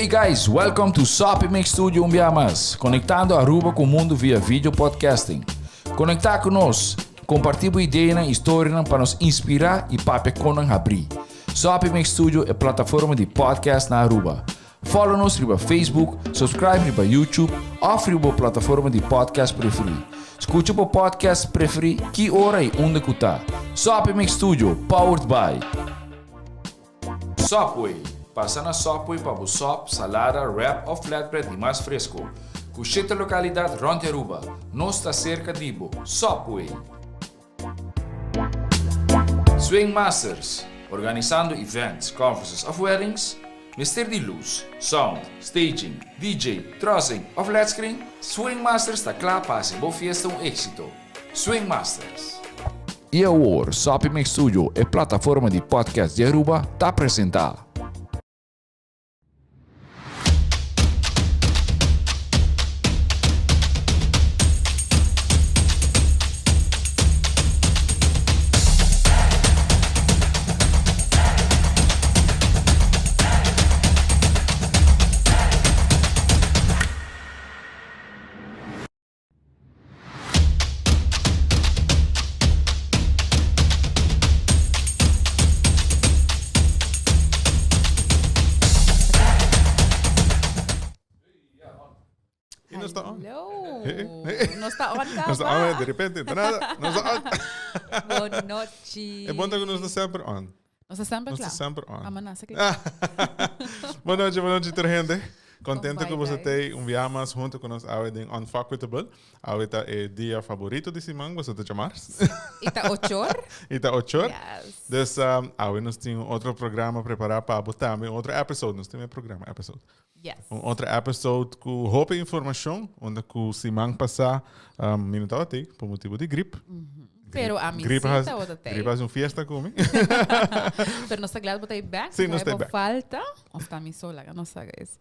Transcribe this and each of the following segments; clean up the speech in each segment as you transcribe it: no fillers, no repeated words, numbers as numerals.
guys, welcome to Soppy Mix Studio un bia mas, conectando Aruba cu mundo via video podcasting. Conecta cu nos, comparti bo ideanan y storianan pa nos inspira y papia con nan habri. Soppy Mix Studio e plataforma di podcast na Aruba. Follow nos riba Facebook, subscribe riba YouTube of riba bo plataforma di podcast preferi. Scucha bo podcast preferi ki ora y unda cu ta. Soppy Mix Studio, powered by. Subway, Pasa na Subway pa bo sop, salada, wrap of flatbread di mas fresco. Cu shete localidad rond di Aruba. Nos ta cerca di bo. Subway! Swing Masters, Organisando events, conferences of weddings? Mester di luz, sound, staging, DJ, trussing of led screen? Swing Masters ta cla pa haci bo fiesta un exito. Swing Masters. Y awor, Soppy Mix Studio, e plataforma di podcast di Aruba, ta presenta. Y nos ta on. Hello. Hey, hey. Nos ta on Nos ta on, de repente, de nada. Nos ta on. Bon nochi. E bon ta ku nos ta semper on. Nos ta semper Nos kla. ta semper on. Amanasa kla. Bon nochi, bon nochi tur hende. Contento Bye, ku boso guys. tei un bia mas hunto ku nos awe den Unfuckwithable. Awe ta e dia favorito di siman, boso ta djamars. I ta ochor. I ta ochor. Yes. Dus awe nos tin un otro programa prepara pa bo tambe, un otro episode. Nos tin e programa episode. Yes. Un otro episode ku hopi informashon, unda ku siman pasá um, mi no tabata ei por motibu di grip. Pero a mi Grip sí has, tabata tei. grip has un fiesta ku mi. Pero nos ta glad bo ta ei back. Sí, nos ta ei bo back. falta. Of ta mi sola, no sa guys.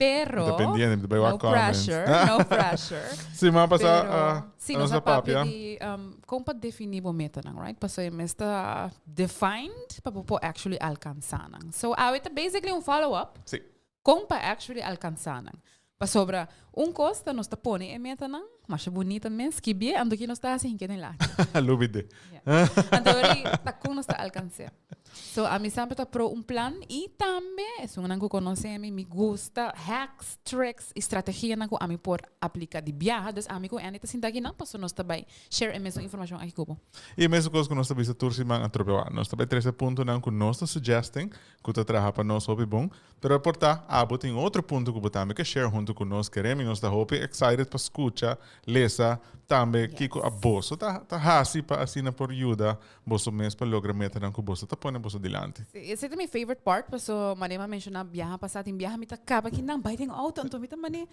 Pero Dependiendo, mi ta bai no wak comments. pressure, no pressure. Siman pasá Pero, uh, sí, nos nos a a papia papia. di um, kon pa definí bo metanan, right? Pasobra e mes ta defined pa bo por actually alkansá nan. So awe ta basically un follow up. Sí. Kon pa actually alkansá nan. Pasobra un kos ta nos ta pone e metanan, masha bunita mes, skibié, anto ki nos ta hasi hinke den lachi. Lubidé. Yeah. Anto ori ta kon nos ta alkans'é. So ami semper ta pro un plan y tambe esunnan cu conoce mi, mi gusta hacks, tricks y strategianan cu ami por aplica di biaha. Dus ami cu Andy ta sinta akinan pasobra nos ta bay share e mesun informacion aki cu bo. Y e mesun cos cu nos ta bisa tur siman atrobe wak. Nos ta bay trece puntonan cu nos ta suggesting cu ta traha pa nos hopi bon. Pero por ta abo tin otro punto cu bo tambe ke share hunto cu nos. Keremi nos ta hopi excited pa scucha, lesa tambe kico aboso ta ta haci pa asina por yuda Boso mes pa logra metanan ku boso ta pone boso dilanti. Sí, esei ta mi favorite part, paso manera mi a menshoná biaha pasá, tin biaha mi ta kaba kinan bai den auto, anto mi ta mane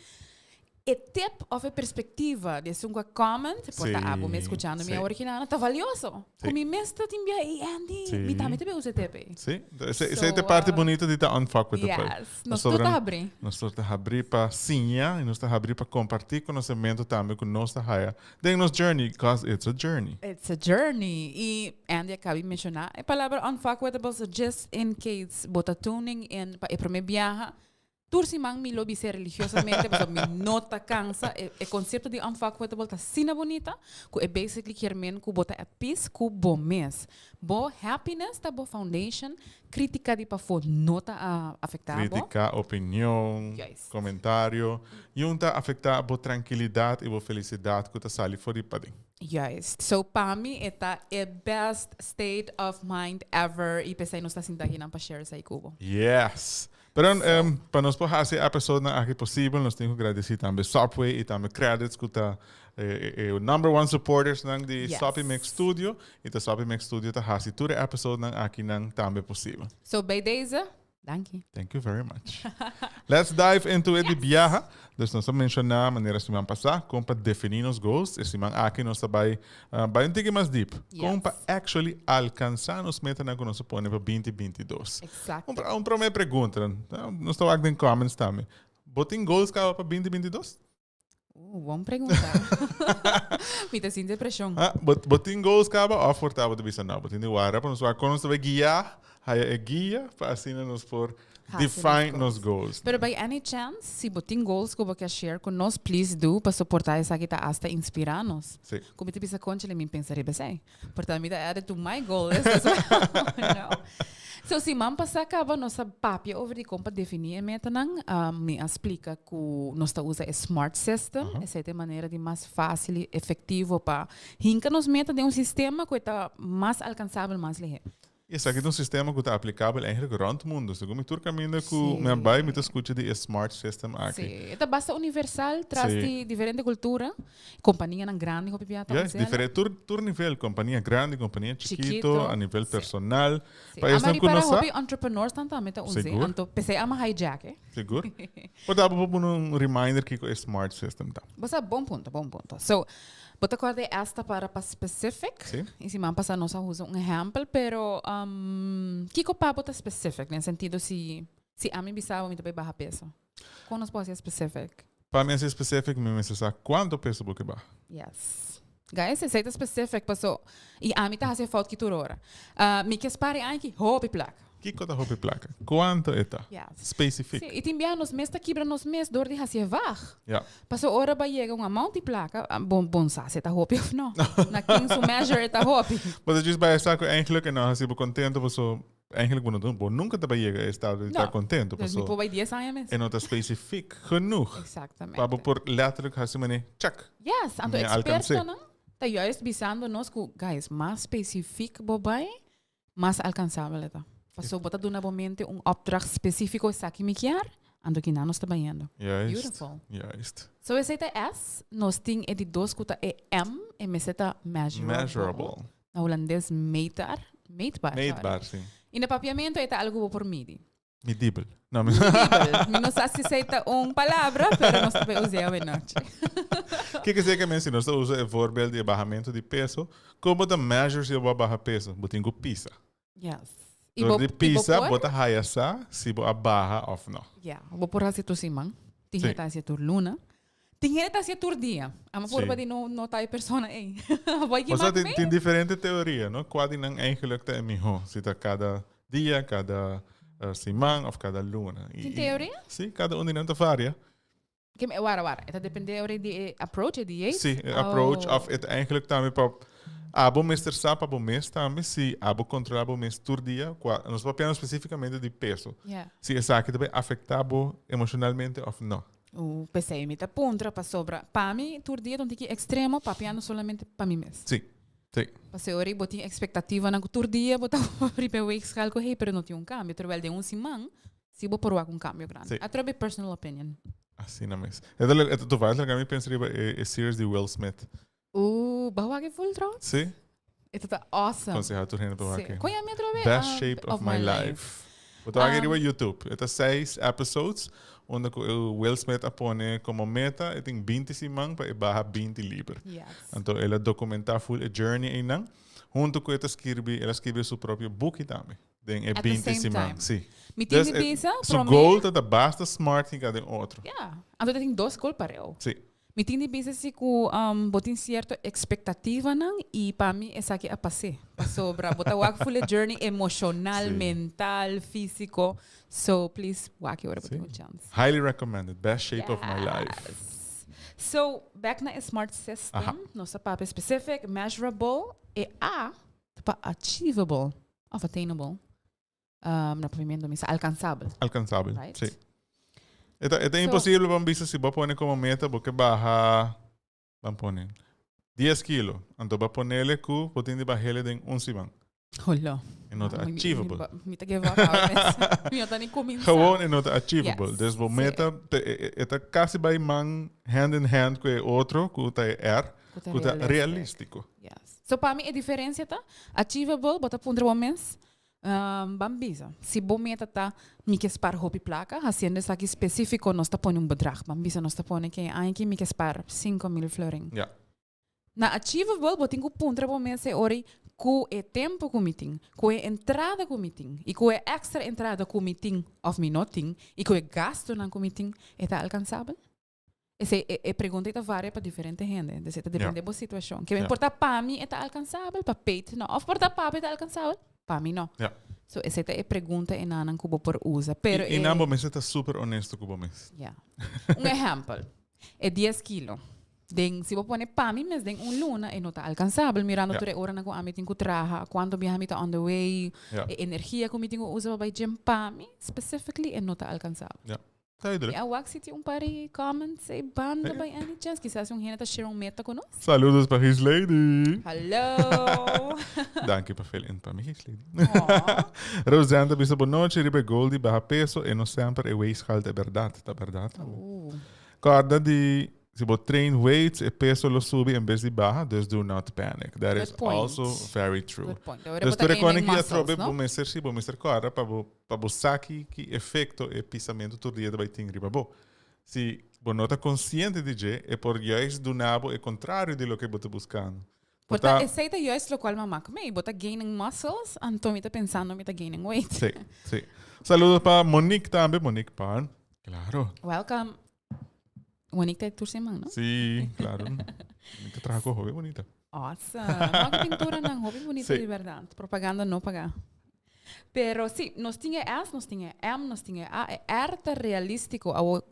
e tip òf e perspektiva di esun ku a comment, por ta abo mes skuchando mi awor kinan, ta valioso. Ku mi mes ta tin biaha, ey Andy, mi tambe ta bin usa e tip ey. Sí, esei ta e parti bunito di ta unfuck with the play. Yes, nos tur ta habrí. Nos tur ta habrí pa siña i nos ta habrí pa kompartí konosementu tambe ku nos ta haya Den nos journey, cause it's a journey. It's a journey. Y Andy a caba di menciona e palabra unfuckwithable, so just in case bo ta tuning in pa e prome biaha, tur siman mi lo bis'é religiosamente pasobra mi no ta cansa. E, e concepto di unfuckwithable ta asina bunita cu e basically kier men cu bo ta at peace cu bo mes. Bo happiness ta bo foundation, critica di pafó no ta afecta bo. Critica, opinion, Juist. comentario, yun ta afecta bo tranquilidad y bo felicidad cu ta sali for di paden. Juist. So pa mi e ta e best state of mind ever y p'esei nos ta sinta akinan pa share esei cu bo. Yes! Pero pa nos por haci e episodenan aki posibel nos tin cu gradici tambe Subway y tambe Credits cu ta e number one supportersnan di Yes. Soppy Mix Studio y ta Soppy Mix Studio ta haci tur e episodenan akinan tambe posibel. So bij deze, danki. Thank you very much. Let's dive into e di biaha. Dus nos a menciona manera siman pasa con pa defini nos goals. E siman aki nos ta bay bay un tiki mas deep. Con pa actually alcansa nos metanan cu nos a pone pa binti binti dos. Exacto. Un un prome pregunta. Nos ta wak den comments tambe. Bo tin goals caba pa binti binti dos? Bon pregunta. Mi ta sinti presion. Ah, bo, bo tin goals caba of por ta bo ta bisa no? Bo tin di wara pa nos wak con nos ta bay guia, haya e guia pa asina nos por. Hasi Define nos nos goals. Pero by any chance, si bo tin goals ku bo ke share ku nos, please do, paso por ta esaki ta hasta inspira nos. Sí. Ku mi ta bisa conchale mi pensa riba esei. Por ta mi ta add it to my goal list as well. No? So siman pasá kaba nos a papia over di kon pa definí e metanan. Mi a splika ku nos ta usa e SMART system. Esei ta e manera di mas fásil i efektivo pa hinka nos meta den un sistema ku e ta mas alkansabel mas lihé. I esaki ta un sistema ku ta aplikabel eigenlijk rònt mundu. Segun mi tur kaminda ku mi a bai mi ta skucha di e smart system aki. Sí, e ta basta universal tras di diferente kultura. Kompanianan grandi hopi bia ta Juist, us'el. difere, tur, tur nivel, kompania grandi, kompania chikito, Chikito, a nivel sí. personal. Sí. Pa Ama esnan ku ripara no sa, hopi entrepreneurs tan tambe ta us'e, Sigur. anto p'esei ama hijack e. Sigur. Por ta bo por pone un reminder kiko e smart system ta. Bo sa, bon punto, bon punto. So, Bo ta corda e S ta para pa specific. Sí. Y siman pasa nos a usa un ehempel, pero um, kiko pa bo ta specific? Den sentido si, si ami bisa bo mi ta bay baha peso. Con nos por haci specific? Pa mi haci specific mi mester sa cuanto peso bo ke baha. Yes. Guys, esey ta specific paso y ami ta haci e fout ki tur ora. Uh, mi ke spar e aña aki hopi placa. Kiko ta hopi plaka? Kuanto e ta? Yes. Specifiek. Sí, i tin biaha nos mes ta kibra nos mes dor di hasi e vag. Ja. Paso ora ba yega un amount di plaka, bon, bon sa si e ta hopi of no. Na ken su measure e ta hopi. Bo ta djis bai e sa ku eigenlijk e no hasi bo kontento paso eigenlijk bo no ta, bo nunka ta bai yega e estado di ta No. kontento Dus mi paso por bai dies aña mes. e no ta specifiek genoeg Exactamente. pa bo por letterlijk hasi manera check. Yes, anto Mi a alcans'é. expertonan ta juist bisando nos ku, guys, mas specifiek bo bai, Mas alkansabel e ta. Pasobra bo ta duna bo mente un opdracht spesífiko, esaki mi kier, anto kinan nos ta bayendo. Juist. Beautiful. Juist. So esei ta S, nos tin e di dos ku ta e M, e mester ta measurable. Measurable. Na hulandes meetbaar. Meetbaar, sorry. Meetbaar, si. I na papiamento e ta algu bo por midi. Midibel. No, mi... Midibel. Mi no sa si esei ta un palabra, pero nos ta bay us'é awenochi. Kiko esei ke men si nos ta usa e voorbeeld di e bahamento di peso, kon bo ta measure si bo a baha peso? Bo tin ku pisa. Yes. I Door bo, di i bo pisa por, bo ta haya sa si bo a baha of no. Ja, bo por hasi tur siman. Tin Sí. hende ta hasi tur luna. Tin hende ta hasi tur dia. Ama Sí. purba di no, no ta e persona ei. Bo O sea, ki tin, mak tin diferente teoria, no? Kua di nan eigenlijk ta e miho? Si ta kada dia, kada siman of kada luna. Tin teoria? Sí, kada un di nan ta varia. Ke me, wara, wara. E ta depende ora di e approach, e dieet? Sí, e approach Oh. of e ta eigenlijk tambe pa abo mester sa pa bo mes tambe si abo controla bo mes tur dia, kua, nos papiando specificamente di peso. Yeah. Si esaki ta bay afecta bo emocionalmente of no. Uh, p'esei mi ta puntra pasobra pa mi tur dia ta un tiki extremo papiando solamente pa mi mes. Sí, sí. Pasei ora bo tin expectativanan ku tur dia bo ta riba e weegschaal ku hey, pero no tin un cambio. Terwijl den un siman si bo por wak un cambio grandi. Sí. Atrobe personal opinion. Asina mes. E ta e ta toevallig laga mi pensa riba e e series di Will Smith. Bo a wak e full trouwens? Sí. E ta ta awesome. Conseha tur hende pa wak Sí. e. Kon yama e atrobe? Best Um, Shape of My Life. Bo ta wak e riba YouTube. E ta seis episodes unda ku Will Smith a pone komo meta e tin binti siman pa e baha binti liber. Yes. Anto el a dokumenta full e journey einan. Hunto ku e ta skirbi, el a skirbi su propio buki tambe den e At the binti same siman. time. Sí. Mi tin Dus di e bisa, su prome goal ta ta basta smart hinka den otro. Ja. Anto ta tin dos goal pareu. Sí. Mi tin di bisa si ku bo tin sierto ekspektativanan i pa mi esaki a pas'é. Pasobra bo ta wak full e journey emoshonal, mental, físiko. So please wak e ora bo tin un chans. Highly recommended. Best shape of my life. Yes. So back na e smart system, nos ta papia specific, measurable, e A ta pa achievable of attainable. Um, na papiamento mi sa alcansabel. Alcansabel, Right? sí. E ta, e ta So- imposible pa bisa si bo pone como meta bo ke baha, ban pone, 10 kilo. Anto bo ponele ku bo tin di bahele den un siman. Holo. E no ta Mi- mi- achievable. Mi, mi ta give up awe mes. Mi no ta ni kuminsá. Gewoon e no ta achievable. Yes, Dus bo sí. meta, te, e, e- e ta casi bai man hand in hand ku e otro, ku ta e R, Ku ta ku ta realistic. realistico. Yes. So pa mi e diferencia ta achievable, bo ta puntra bo mes, Ban bisa, si bo meta ta mi ke spar hopi plaka, hasiendo esaki spesífiko nos ta pone un bedrag. Ban bisa nos ta pone ke e aña aki mi ke spar 5000 florin. Ja. Na achievable bo tin ku puntra bo mes e ora ku e tempu ku mi tin, ku e entrada ku mi tin i ku e èkstra entrada ku mi tin òf mi no tin i ku e gastunan ku mi tin, e ta alkansabel? Esei e e pregunta ei ta varia pa diferente hende. Dus e ta depende bo situashon. Ke por ta pa mi e ta alkansabel, pa Pete no. Òf por ta pa bo e ta alkansabel, pa mi no. Ja. So esey ta e pregunta enanan cu bo por usa. Pero E nan bo mester ta super honesto cu bo mes. Ja. Un ehempel, e 10 kilo. Den, si bo pone pa mi mes den un luna, e no ta alcansabel, mirando tur e oranan cu ami tin cu traha, cuanto biaha mi ta on the way, e energia cu mi tin cu usa pa bay gym, pa mi specifically e no ta alcansabel. Ja. Duidelijk. Mi a wak si tin un par di comments ei banda by any chance. Kisas un hende ta share un meta ku nos. Saludos pa His Lady. Hallo. Danki pa fill in pa mi, His Lady. Roseanne ta bisa bon nochi riba e goal di baha peso e no semper e weegschaal ta e berdad. Ta berdad. Corda di si bo train weights e peso lo subi en bes di baha, dus do not panic. That Good is point. also very true. Good point. Awor Dus bo ta tur e aiming kòne ki muscles, atrobe no? bo mester si bo mester kòrda pa bo pa bo sa ki ki efekto e pisamentu tur dia ta bai tin riba bo. Si bo no ta konsiente di dje, e por juist duna bo e kontrario di loke bo ta buskando. Bo Por ta ta. esei ta juist lokual mi a mak mei. Bo ta gaining muscles, anto mi ta pensando mi ta gaining weight. Sí, sí. Saludos pa Monique tambe, Monique Parn. Claro. Welcome. Monique ta tur siman, no? Sí, claro. Monique ta traha ku hopi bonita. Awesome. No, ki pinturanan hopi bonita Sí. di berdad. Propaganda no paga. Pero sí, nos tin e S, nos tin e M, nos tin e A. E R ta realístico. Awo,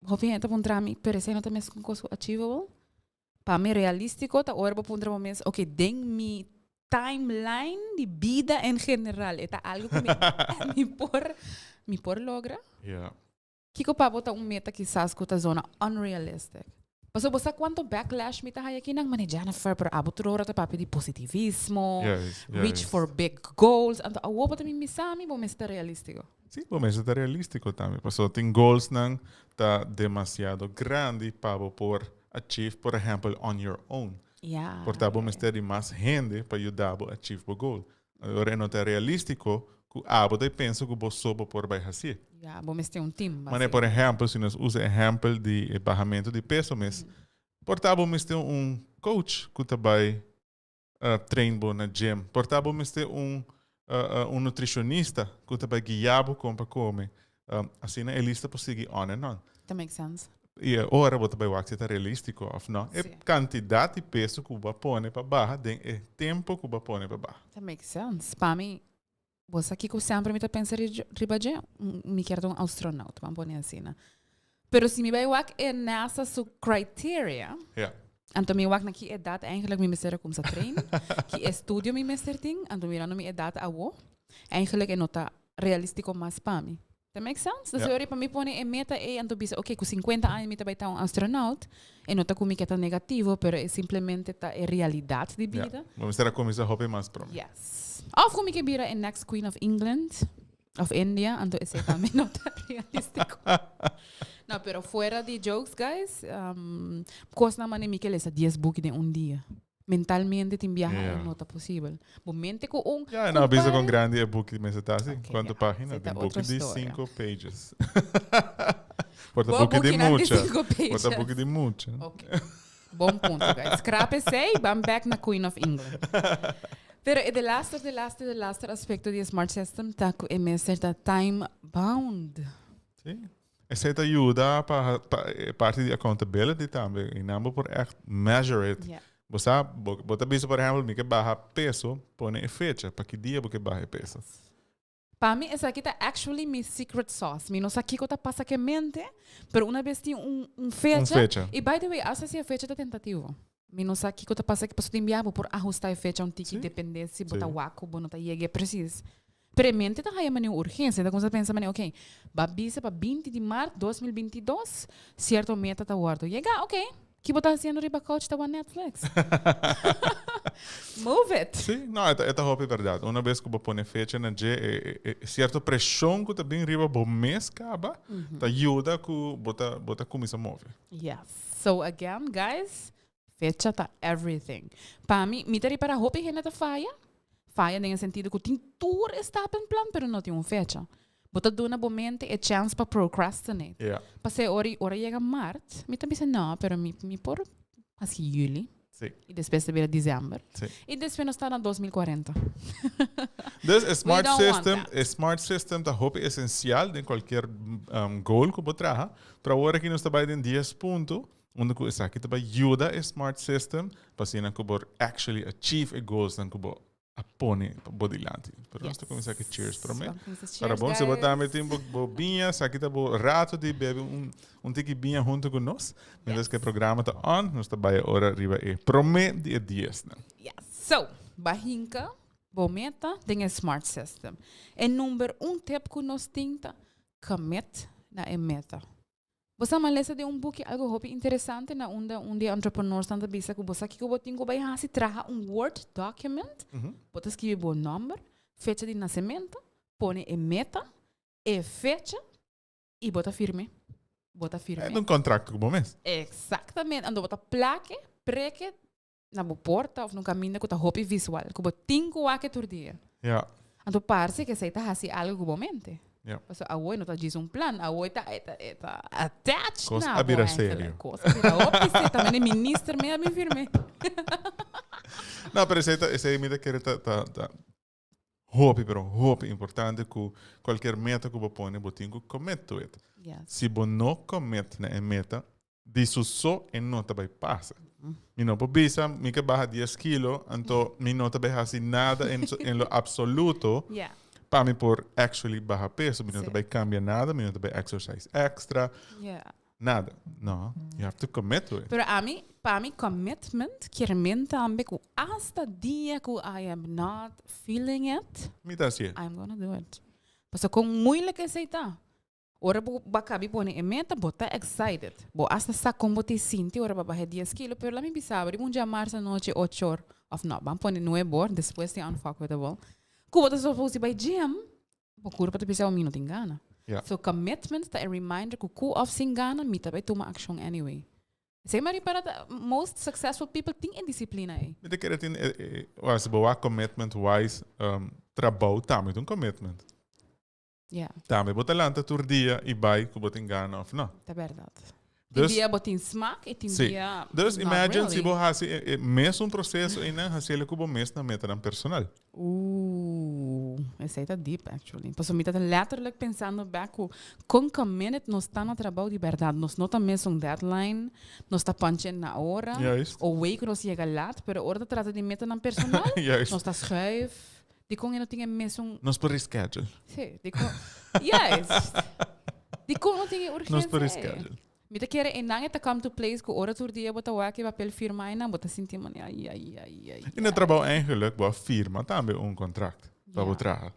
hopi hende ta puntra mi, pero esei no ta meskun kos ku achievable? Pa mi realístico ta ora bo puntra bo mes, ok, den mi timeline di bida en general, e ta algo ku mi, mi por, mi por logra? Ja. Kiko pa bo ta un meta kisas ku ta zona unrealistic? Pasobra bo sa kuantu backlash mi ta haya akinan, mane Jennifer, pero abo tur ora ta papia di positivismo, reach for big goals, anto awor bo ta bin bisa mi bo mester ta realistico. Sí, bo mester ta realistico tambe, pasobra tin goalsnan ta demasiado grandi pa bo por achieve, por ehempel, on your own. Por ta bo mester di mas hende pa yuda bo achieve bo goal. Ora e no ta realístiko ku abo ta pensa ku bo so bo por bai hasié. Ya, bo mester un team. Mane por ehèmpel, si nos usa ehèmpel di e bahamentu di peso mes, por ta bo mester un coach ku ta bai train bo na gym. Por ta bo mester un un nutricionista ku ta bai guia bo kon pa kome. Asina e lista por sigui on and on. Ta make sense. I e ora bo ta bai wak si ta realístiko òf no. E kantidat di peso ku bo a pone pa baha den e tempu ku bo a pone pa baha. Ta make sense. Pa mi, bo sa kiko semper mi ta pensa riba dje? Mi kier ta un astronaut, ban pone asina. Pero si mi bai wak e NASA su criteria, anto mi wak na ki edat eigenlijk mi mester a kumsa train, ki estudio mi mester tin, anto mirando mi edat awo, eigenlijk e no ta realístiko mas pa mi. Ta make sense? Dus ora pa mi pone e meta ei anto bisa ok ku 50 aña mi ta bai ta un astronaut, e no ta ku mi ke ta negativo, pero e simplemente ta e realidat di bida. Bo mester a kuminsá hopi mas promé. Yes. Of ku mi ke bira e next queen of England of India, anto esei tambe no ta realístiko. No, pero fuera di jokes guys, kosnan manera mi ke lesa 10 buki den un dia. Mentalmente tin biaha e no ta posibel. Bo mente ku un. Ya, no, bisa kon grandi e buki mester ta asi. Kuantu pagina? Tin buki di sinku pages. Por ta buki di mucha. Por ta buki di mucha. Ok. Bon punto, guys. Scrap esei, ban back na Queen of England. Pero e delaster, delaster, delaster aspecto di e smart system ta ku e mester ta time bound. Sí. Esei ta yuda pa pa e parti di accountability tambe. I nan bo por echt measure it. Bo sa, bo bo ta bisa por ehempel mi ke baha peso, pone e fecha pa ki dia bo ke baha e peso. Pa mi esaki ta actually mi secret sauce. Mi no sa kiko ta pasa ke mente, pero una bes tin un un fecha. Un fecha. I by the way, asta si e fecha ta tentativo. Mi no sa kiko ta pasa aki pasobra tin biaha bo por ahusta e fecha un tiki depende si bo ta wak ku bo no ta yega e presis. Pero e mente ta haya manera un urgensia, ta kuminsa pensa manera ok, ba bisa pa 20 di mart 2022 sierto meta ta wordo yega, ok, ki bo ta hasiendo riba couch ta wak Netflix? Move it! Si, no, e ta e ta hopi berdad. Una bes ku bo pone fecha na dje e e e sierto preshon ku ta bin riba bo mes kaba ta yuda ku bo ta bo ta kuminsa move. Yes. So again guys, fecha ta everything. Pa mi, mi ta ripara hopi hende ta faya. Faya den e sentido ku tin tur e stappenplan pero no tin un fecha. Bo ta duna bo mente e chance pa procrastinate. Pas'e ora ora yega mart, mi ta bisa no, pero mi mi por hasi juli. I despues ta bira december. I despues nos ta na 2040. Dus e smart system, e smart system ta hopi esencial den cualkier goal cu bo traha. Pero awor aki nos ta bay den 10 punto, unda cu esaki ta bay yuda e smart system pa asina cu bo actually achieve e goalsnan cu bo. A pone pa bo dilanti. Pero nos ta cuminsa cu cheers prome. Para bon, si bo tambe tin bo, bo biña, sa kita bo rato di bebe un, un tiki biña hunto cu nos. Mientras que e programa ta on, nos ta bai ora riba e prome di e diesnan. Yes. So, ba hinca bo meta den e smart system. E number un tip cu nos tin ta commit na e meta. Bo sa malesa den un buki algo hopi interesante na unda un di e entrepreneursnan ta bisa ku bo sa kiko bo tin ku bai hasi, traha un Word document, bo ta skibi bo nomber, fecha di nasementu, pone e meta, e fecha i bo ta firm'é. Bo ta firm'é. E ta un contracto ku bo mes. Exactamente. Anto bo ta plak'e, prek'e na bo porta of na un kaminda ku ta hopi visual, ku bo tin ku wak e tur dia. Ja. Anto parse ku esei ta hasi algu ku bo mente. Ja. Pasobra awor no ta djis un plan, awor ta e ta e ta attached Kos na a bo bira eigenlijk. serio. Kos a bira hopi serio. Tambe e minister me a bin firme. No, pero esei ta esei mi ta kere ta ta ta hopi pero hopi importante ku kualkier meta ku bo pone bo tin ku commit to it. Yes. Si bo no commit na e meta, di su so e no ta bai pasa. Mi no por bisa mi ke baha dies kilo, anto mi no ta bai hasi nada en, en lo absoluto pa mi por actually baha peso. Mi no ta bai cambia nada, mi no ta bai exercise extra, nada. No, you have to commit to it. Pero ami, pa mi commitment kier men tambe cu hasta dia cu I am not feeling it, Mi ta hacié. I'm gonna do it. Pasobra con moeilijk esey ta. Ora bo ba kabi pone e meta, bo ta excited. Bo hasta sa kon bo te sinti ora bo a baha e dies kilo, pero laat mi bisa bo, riba un djamarsa anochi ocho or, of no, ban pone nuebe or, despues di Unfuckwithable, ku bo ta supposed di bai gym, bo kurpa ta bisa bo mi no tin gana. Ja. So commitment ta e reminder ku ku of sin gana mi ta bai tuma akshon anyway. Esei mi a ripara ta most successful people tin e disiplina ei. Mi ta kere tin e, e, e, si bo wak commitment wise, trabou tambe ta un commitment. Ja. Tambe bo ta lanta tur dia i bai ku bo tin gana of no. Ta bèrdat. Tin Dus, dia bo tin smak i tin sí. dia Dus not imagine si really. bo hasi e, e mesun proseso einan, hasiel ku bo mes na metanan personal. Ooh, esei ta deep actually. Pasobra mi ta letterlijk pensando back ku kon committed nos ta na trabou di bèrdat. Nos no ta miss un deadline, nos ta punch in na ora, Juist. o wey ku nos yega laat, pero ora ta trata di metanan personal, Juist. nos ta schuif. Dikon e no tin e mesun. Nos por reschedule. Sí, dikon. Juist. Dikon no tin e urgensia. Nos por reschedule. Mi ta kere einan e ta come to place ku ora tur dia bo ta wak e papel firma einan bo ta sinti manera ai ai ai ai. In e trabou eigenlijk bo a firma tambe un contract pa bo traha.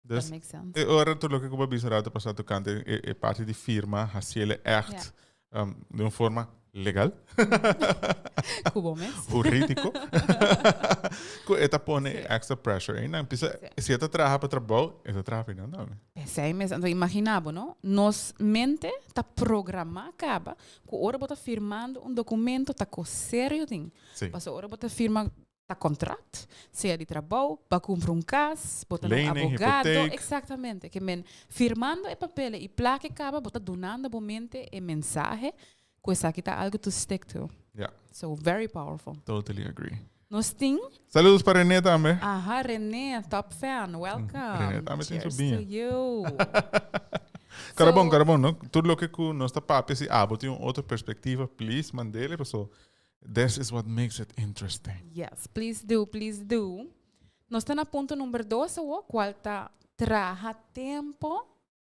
Dus That makes sense. E ora tur loke ku bo a bisa rato pasá tokante e, e parti di firma, hasiele echt di un forma legal. Ku bo mes. Hurídiko. Ku e ta pone extra pressure einan. Pisa, si e ta traha pa trabou, e ta traha pa einan tambe. P'esei mes. Anto imagina bo, no? Nos mente ta programá kaba ku ora bo ta firmando un dokumento ta kos serio tin. Pasobra ora bo ta firma ta contract, sea di trabou, ba cumpra un cas, bo ta na un Lening, abogado, hypotheek. exactamente. Ke men firmando e papelen y placa e caba, bo ta dunando bo mente e mensahe cu esaki ta algo to stick to. Ja. So, very powerful. Totally agree. Nos tin. Saludos pa René tambe. Aha, René, top fan. Welcome. René tambe tin su Cheers biña. to you. Carabon, So- carabon, no? Tur loke cu nos ta papia, si abo tin un otro perspectiva, please mandele, paso This is what makes it interesting. Yes, please do, please do. Nos ta na punto number dos awo, cual ta traha tempo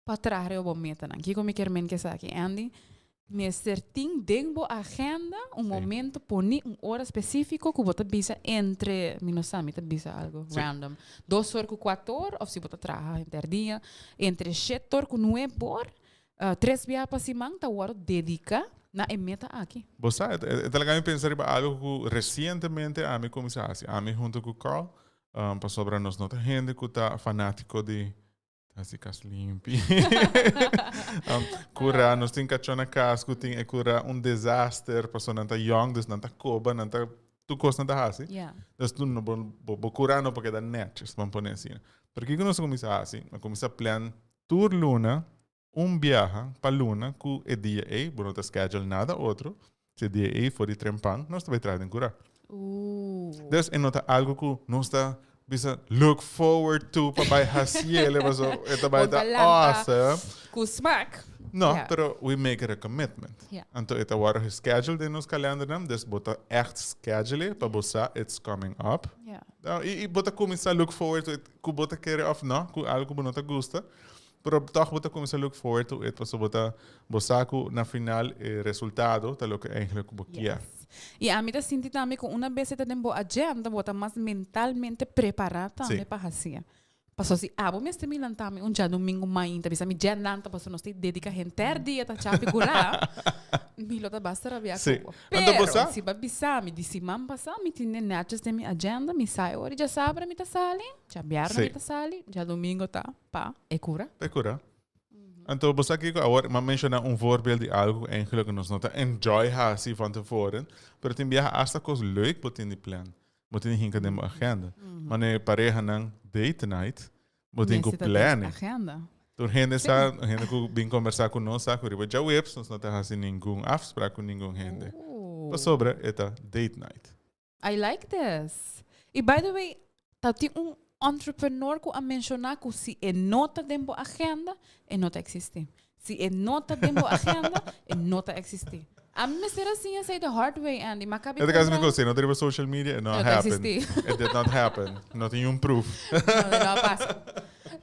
pa traha riba bo metanan. Kiko mi kier men ku esaki, Andy? Mester tin den bo agenda un momento poni, un ora specifico ku bo ta bisa entre, mi no sa, mi ta bisa algo random, dos or ku cuatro or, of si bo ta traha henter dia, entre shete or ku nuebe or, Tres biaha pa siman ta wòrdu dediká na e meta aki. Bo sa, e ta laga mi pensa riba algu ku resientemente ami kuminsá hasi. Ami huntu ku Carl, pasobra nos no ta hende ku ta fanátiko di hasi kas limpi. Kura, nos tin kachó na kas ku tin e kura un desaster pasobra nan ta yòn, dus nan ta koba, nan ta tur kos nan ta hasi. Dus tu no bo bo kura no por keda nètjes, ban pone asina. Pero kiko nos a kuminsá hasi? A kuminsá plan Tur luna, un biaha pa luna ku e dia ei, bo no ta schedule nada otro, si e dia ei for di trempan, nos ta bai traha den kura. Dus e no ta algo ku nos ta bisa look forward to pa bai hasiele, paso e ta bai ta awesome. Ku smak. No, pero we make it a commitment. Anto e ta wòrdu gescheduled den nos kalendernan, dus bo ta ègt schedule pa bo sa it's coming up. No, i bo ta kuminsá look forward to it, ku bo ta kere òf no, ku algu ku bo no ta gusta, pero tòg bo ta kuminsá look forward to it, pasobra bo ta, bo sa ku na final e resultado ta loke eigenlijk ku bo kier. Yes. I ami ta sinti tambe ku una bes e ta den bo agenda, bo ta mas mentalmente prepará tambe pa hasié. Pasobra si abo mester mi lanta mi un djadumingu mainta bisa mi dje lanta pasobra nos tin dedica henter dia ta chapi cura, mi lo ta basta rabia cu bo. Anto bo Pero sa? si bo a bisa mi di siman pasa mi tin e netjes den mi agenda, mi sa e ora di djasabra mi ta sali, djabièrnè mi ta sali, djadumingo ta pa e cura. Pa e cura. Anto bo sa kiko awor m'a menciona un voorbeeld di algo cu eigenlijk nos no ta enjoy haci van tevoren, pero tin biaha hasta cos leuk bo tin di plan. Bo tin hinka den bo agenda. Mane parehanan date night, bo tin ku planning. Agenda. Tur hende sa, hende ku bin kombersá ku nos sa ku riba djaweps nos no ta hasi ningun afsprak ku ningun hende. Pasobra e ta date night. I like this. I by the way, ta tin un entrepreneur ku a menshoná ku si e no ta den bo agenda, e no ta eksistí. Si e no ta den bo agenda, e no ta existi. Ami mester a siña esei the hard way, Andy. Ma kabi E ta kasi mi kos, si no ta riba social media, it no No ta happen. existi. It did not happen. No tin un proof. No, no a pasa.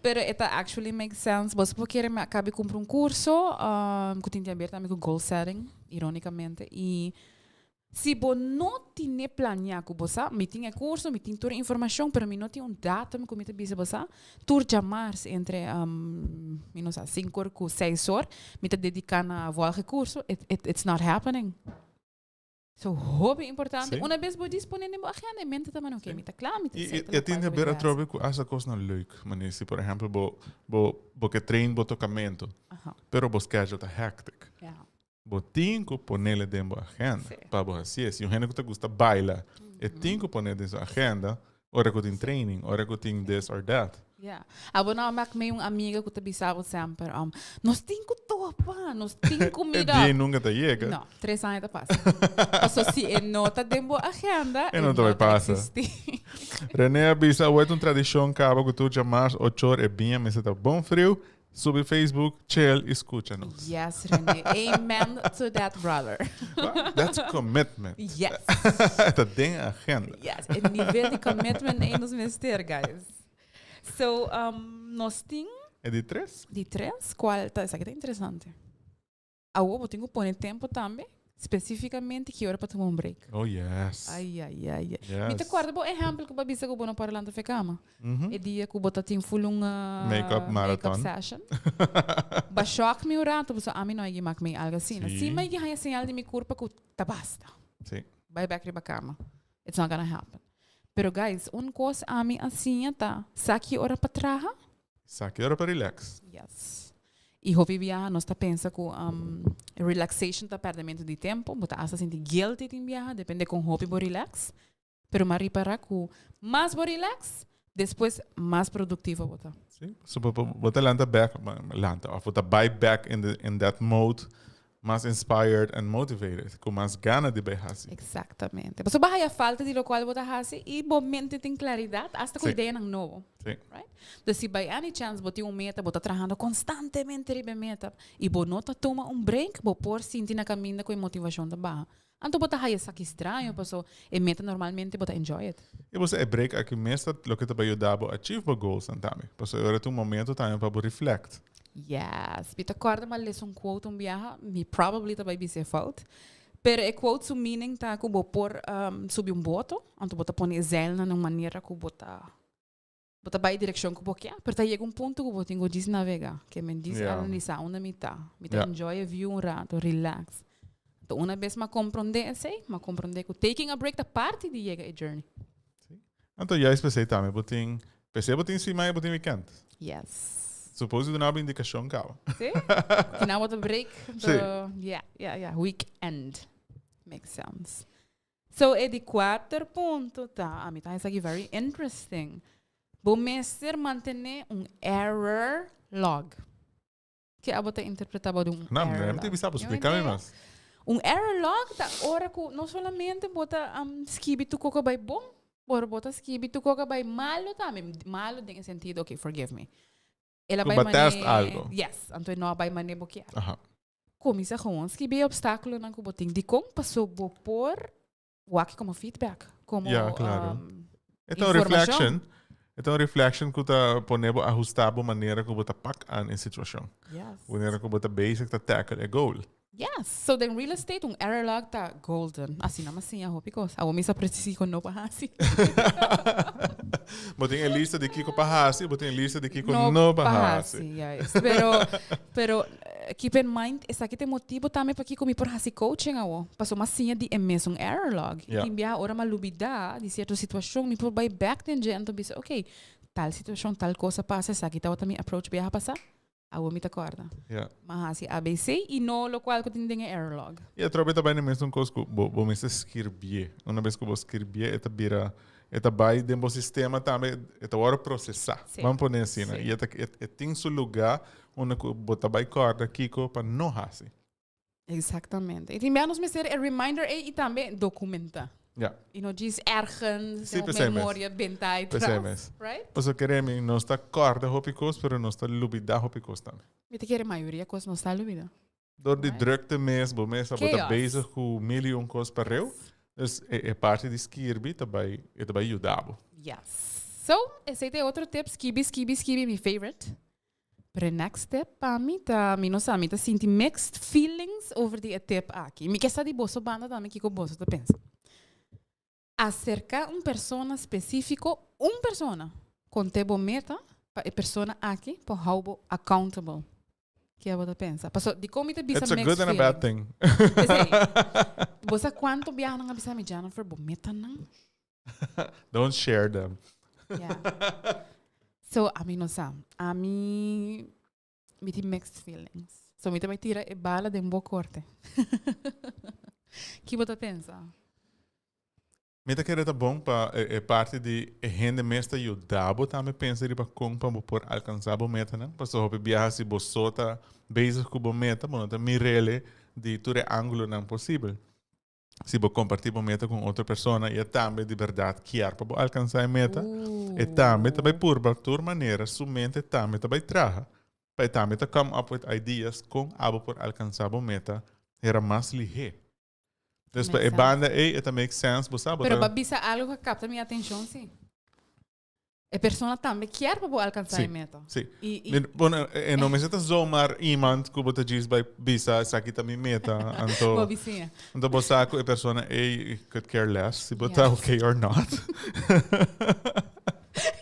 Pero e ta actually make sense. Bo por kere mi a kabi kumpra un kurso, ku tin di haber tambe ku goal setting, ironicamente. I Si bo no tine planea ku bo sa, mi tin e kurso, mi tin tur e informashon, pero mi no tin un datum ku mi ta bisa bo sa, tur djamars entre mi no sa, sinku or ku seis or, mi ta dediká na vòlg e kurso, it it it's not happening. So hopi importante, una bes bo disponé den bo agenda, e mente ta manda, oke, mi ta kla, mi ta I seta e tin lokual di ku mi haber ta hasi. atrobe ku hasta kosnan leuk, manera si por ehèmpel bo bo bo ke train bo tokamentu, pero bo schedule ta hectic. Bo tin ku ponele den bo agenda pa bo hasié. Si un hende ku ta gusta baila, e tin ku pone den su agenda ora ku tin training, ora ku tin this or that. Ya. Abo no a mak mi un amiga ku ta bisa bo semper, nos tin ku topa, nos tin ku meet up. E dia nunka ta yega. No, tres aña ta pasa. Paso si e no ta den bo agenda, e no ta bai pasa. existi. Rene a bisa, awor ta un tradishon kaba ku tur djamars ochor e biña mester ta bon friu. Subi Facebook, chill y scucha nos. Yes, Rene. Amen to that, brother. Well, that's commitment. Yes. Ta den agenda. Yes, e nivel di commitment ei nos mester, guys. So, nos tin... E di tres? Di tres, cual ta, esaki ta interesante. Awor bo tin ku pone tempu tambe, spesífikamente ki ora pa tuma un break. Oh yes. Ai, ai, ai. Yes. Mi ta kòrda bo ehèmpel ku bo a bisa ku bo no por lanta fe kama. E dia ku bo ta tin full un Make-up marathon. Make-up session. Ba shòk mi un rato, pasobra ami no a yegi mak mi algu asina. Sí. Si mi a yegi haña señal di mi kurpa ku ta basta. Sí. Bai bèk riba kama. It's not gonna happen. Pero guys, un kos ami a siña ta, sa ki ora pa traha? Sa ki ora pa relax. Yes. I hopi biaha nos ta pensa ku relaxation ta pèrdemento di tempu. Bo ta asta sinti guilty tin biaha, depende kon hopi bo relax. Pero mi a ripará ku mas bo relax, despues mas produktivo bo ta. Sí, so bo, bo, bo ta lanta bek, lanta, of bo ta bai bek in, the, in that mode mas inspired and motivated, ku mas gana di bai hasi. Exactamente. Pasobra bo haya falta di lokual bo ta hasi i bo mente tin klaridat, asta ku ideanan nobo. Right? Dus si by any chance bo tin un meta, bo ta trahando konstantemente riba e meta i bo no ta tuma un break, bo por sinti na kaminda ku e motivashon ta baha. Anto bo ta haya esaki straño paso e meta normalmente bo ta enjoy it. I bo sa e break aki mes ta loke ta bai yuda bo achieve bo goalsnan tambe. Pasobra e ora ta un momento tambe pa bo reflect. Yes. Mi ta kòrda mi a lesa un quote un biaha, mi probably ta bai bisa e fout, pero e quote su meaning ta ku bo por subi un boto, anto bo ta pone e zeilnan na un manera ku bo ta Bo ta bai e direkshon ku bo ke, pero ta yega un punto ku bo tin ku djis navegá. Ke men djis analisá unda mi ta. Mi ta enjoy e view un rato, relax. Anto una bes m'a komprondé esei, m'a komprondé ku taking a break ta parti di yega e journey. Sí. Anto juist p'esei tambe bo tin, p'esei bo tin siman i bo tin weekend. Yes. Suppose di duna bo indikashon kaba. Sí. Kina bo ta break, anto, yeah, yeah, yeah, weekend. Makes sense. So e di kuater punto ta, ami ta esaki very interesting. Bo mester mantené un error log. Ke abo ta interpretá bo di un No, error mi log? bisa bo, Yo splika mi idea? mas. Un error log ta ora ku no solamente bo ta skibi tur koko bai bon, pero bo ta skibi tur koko bai malo tambe. Malo den e sentido, okay, forgive me. El a Ku bai bo test mane, algo. yes, anto e no a bai mane bo kier. Aha. Kuminsá gewoon skibi e obstákulonan ku bo tin. Dikon? Paso bo por wak komo feedback, komo Ja, klaro. E ta un reflection. E ta un reflection ku ta pone bo ahusta bo manera ku bo ta pak aan e situashon. Yes. Manera ku bo ta bezig ta tackle e goal. Yes. So den real estate un error log ta golden. Asina mi a siña hopi kos. Awor mi sa precies kiko no pa hasi. Bo tin e lista di kiko pa hasi, bo tin e lista di kiko no pa hasi. Juist. Pero, pero keep in mind, esaki ta e motibo tambe pakiko mi por hasi coaching awo. Pasobra mi a siña di e mesun error log. I tin biaha ora mi a lubida di cierto situacion, mi por bai back den dje anto bisa, ok, tal situacion, tal cos a pasa, esaki tabata mi approach biaha pasa, awo mi ta corda. Mi a hasi ABC i no locual cu tin den e error log. I atrobe ta bai na e mesun cos cu bo bo mester skirbié. Una bes cu bo skirbié e ta bira, e ta bai den bo sistema tambe, e ta wòrdu procesá. Ban pone asina. I e ta e tin su lugá unda cu bo ta bai corda kico pa no haci. Exactamente. Y tin bia nos mester e reminder ey y tambe documenta. Ja. Y no djis ergens Sí, den pesey mes. memoria benta y Pesey tras. mes. Right? Pasobra kere mi, nos ta corda hopi cos, pero nos ta lubida hopi cos tambe. Mi ta kere mayoria cos nos ta lubida. Door di Right. drukte mes, bo mes a bo ta Chaos. bezig cu mil y un cos pareu. Dus e, e parti di skirbi ta bay, e ta bay yuda bo. Yes. So, esey ta e otro tip, skibi, skibi, skibi, mi favorite. Pero e next tip pa mi ta, mi no sa, mi ta sinti mixed feelings over di e tip aki. Mi ke sa di boso banda tambe kiko boso ta pensa. Aserka un persona spesifiko, un persona, konte bo meta pa e persona aki por hou bo accountable. Ke bo ta pensa? Paso dikon mi ta bisa It's a mixed good and a bad feelings? thing. P'esei, bo sa kuantu biaha nan a bisa mi, Jennifer, bo metanan Don't share them. Yeah. So, ami no sa. Ami, mi tin mixed feelings. So, mi ta bai tira e bala den bo korte. Ki bo ta pensa? Mi ta kere ta bon pa e, e parti di e hende mes ta yuda bo tambe pensa riba kon pa bo por alkansa bo metanan. Pasobra hopi biaha si bo so ta bezig ku bo meta, bo no ta mir'ele di tur e angulonan posibel. Si bo comparti bo meta cu un otro persona y e tambe di berdad kier pa bo alcansa e meta, e tambe ta bay purba tur manera, su mente tambe ta bay traha pa e tambe ta come up with ideas con abo por alcansa bo meta hera mas lihe. Dus pa e banda ey e ta make sense, bo sa bo Pero ta. bo a bisa algo cu a capta mi atencion si. E persona tambe kier pa bo alcansa e meta. Sí. Y, y, bueno, e no mester ta zomaar iemand ku bo ta djis bai bisa esaki ta mi meta. Anto, bo bisiña. Anto bo sa ku e persona ei could care less si bo ta okay or not.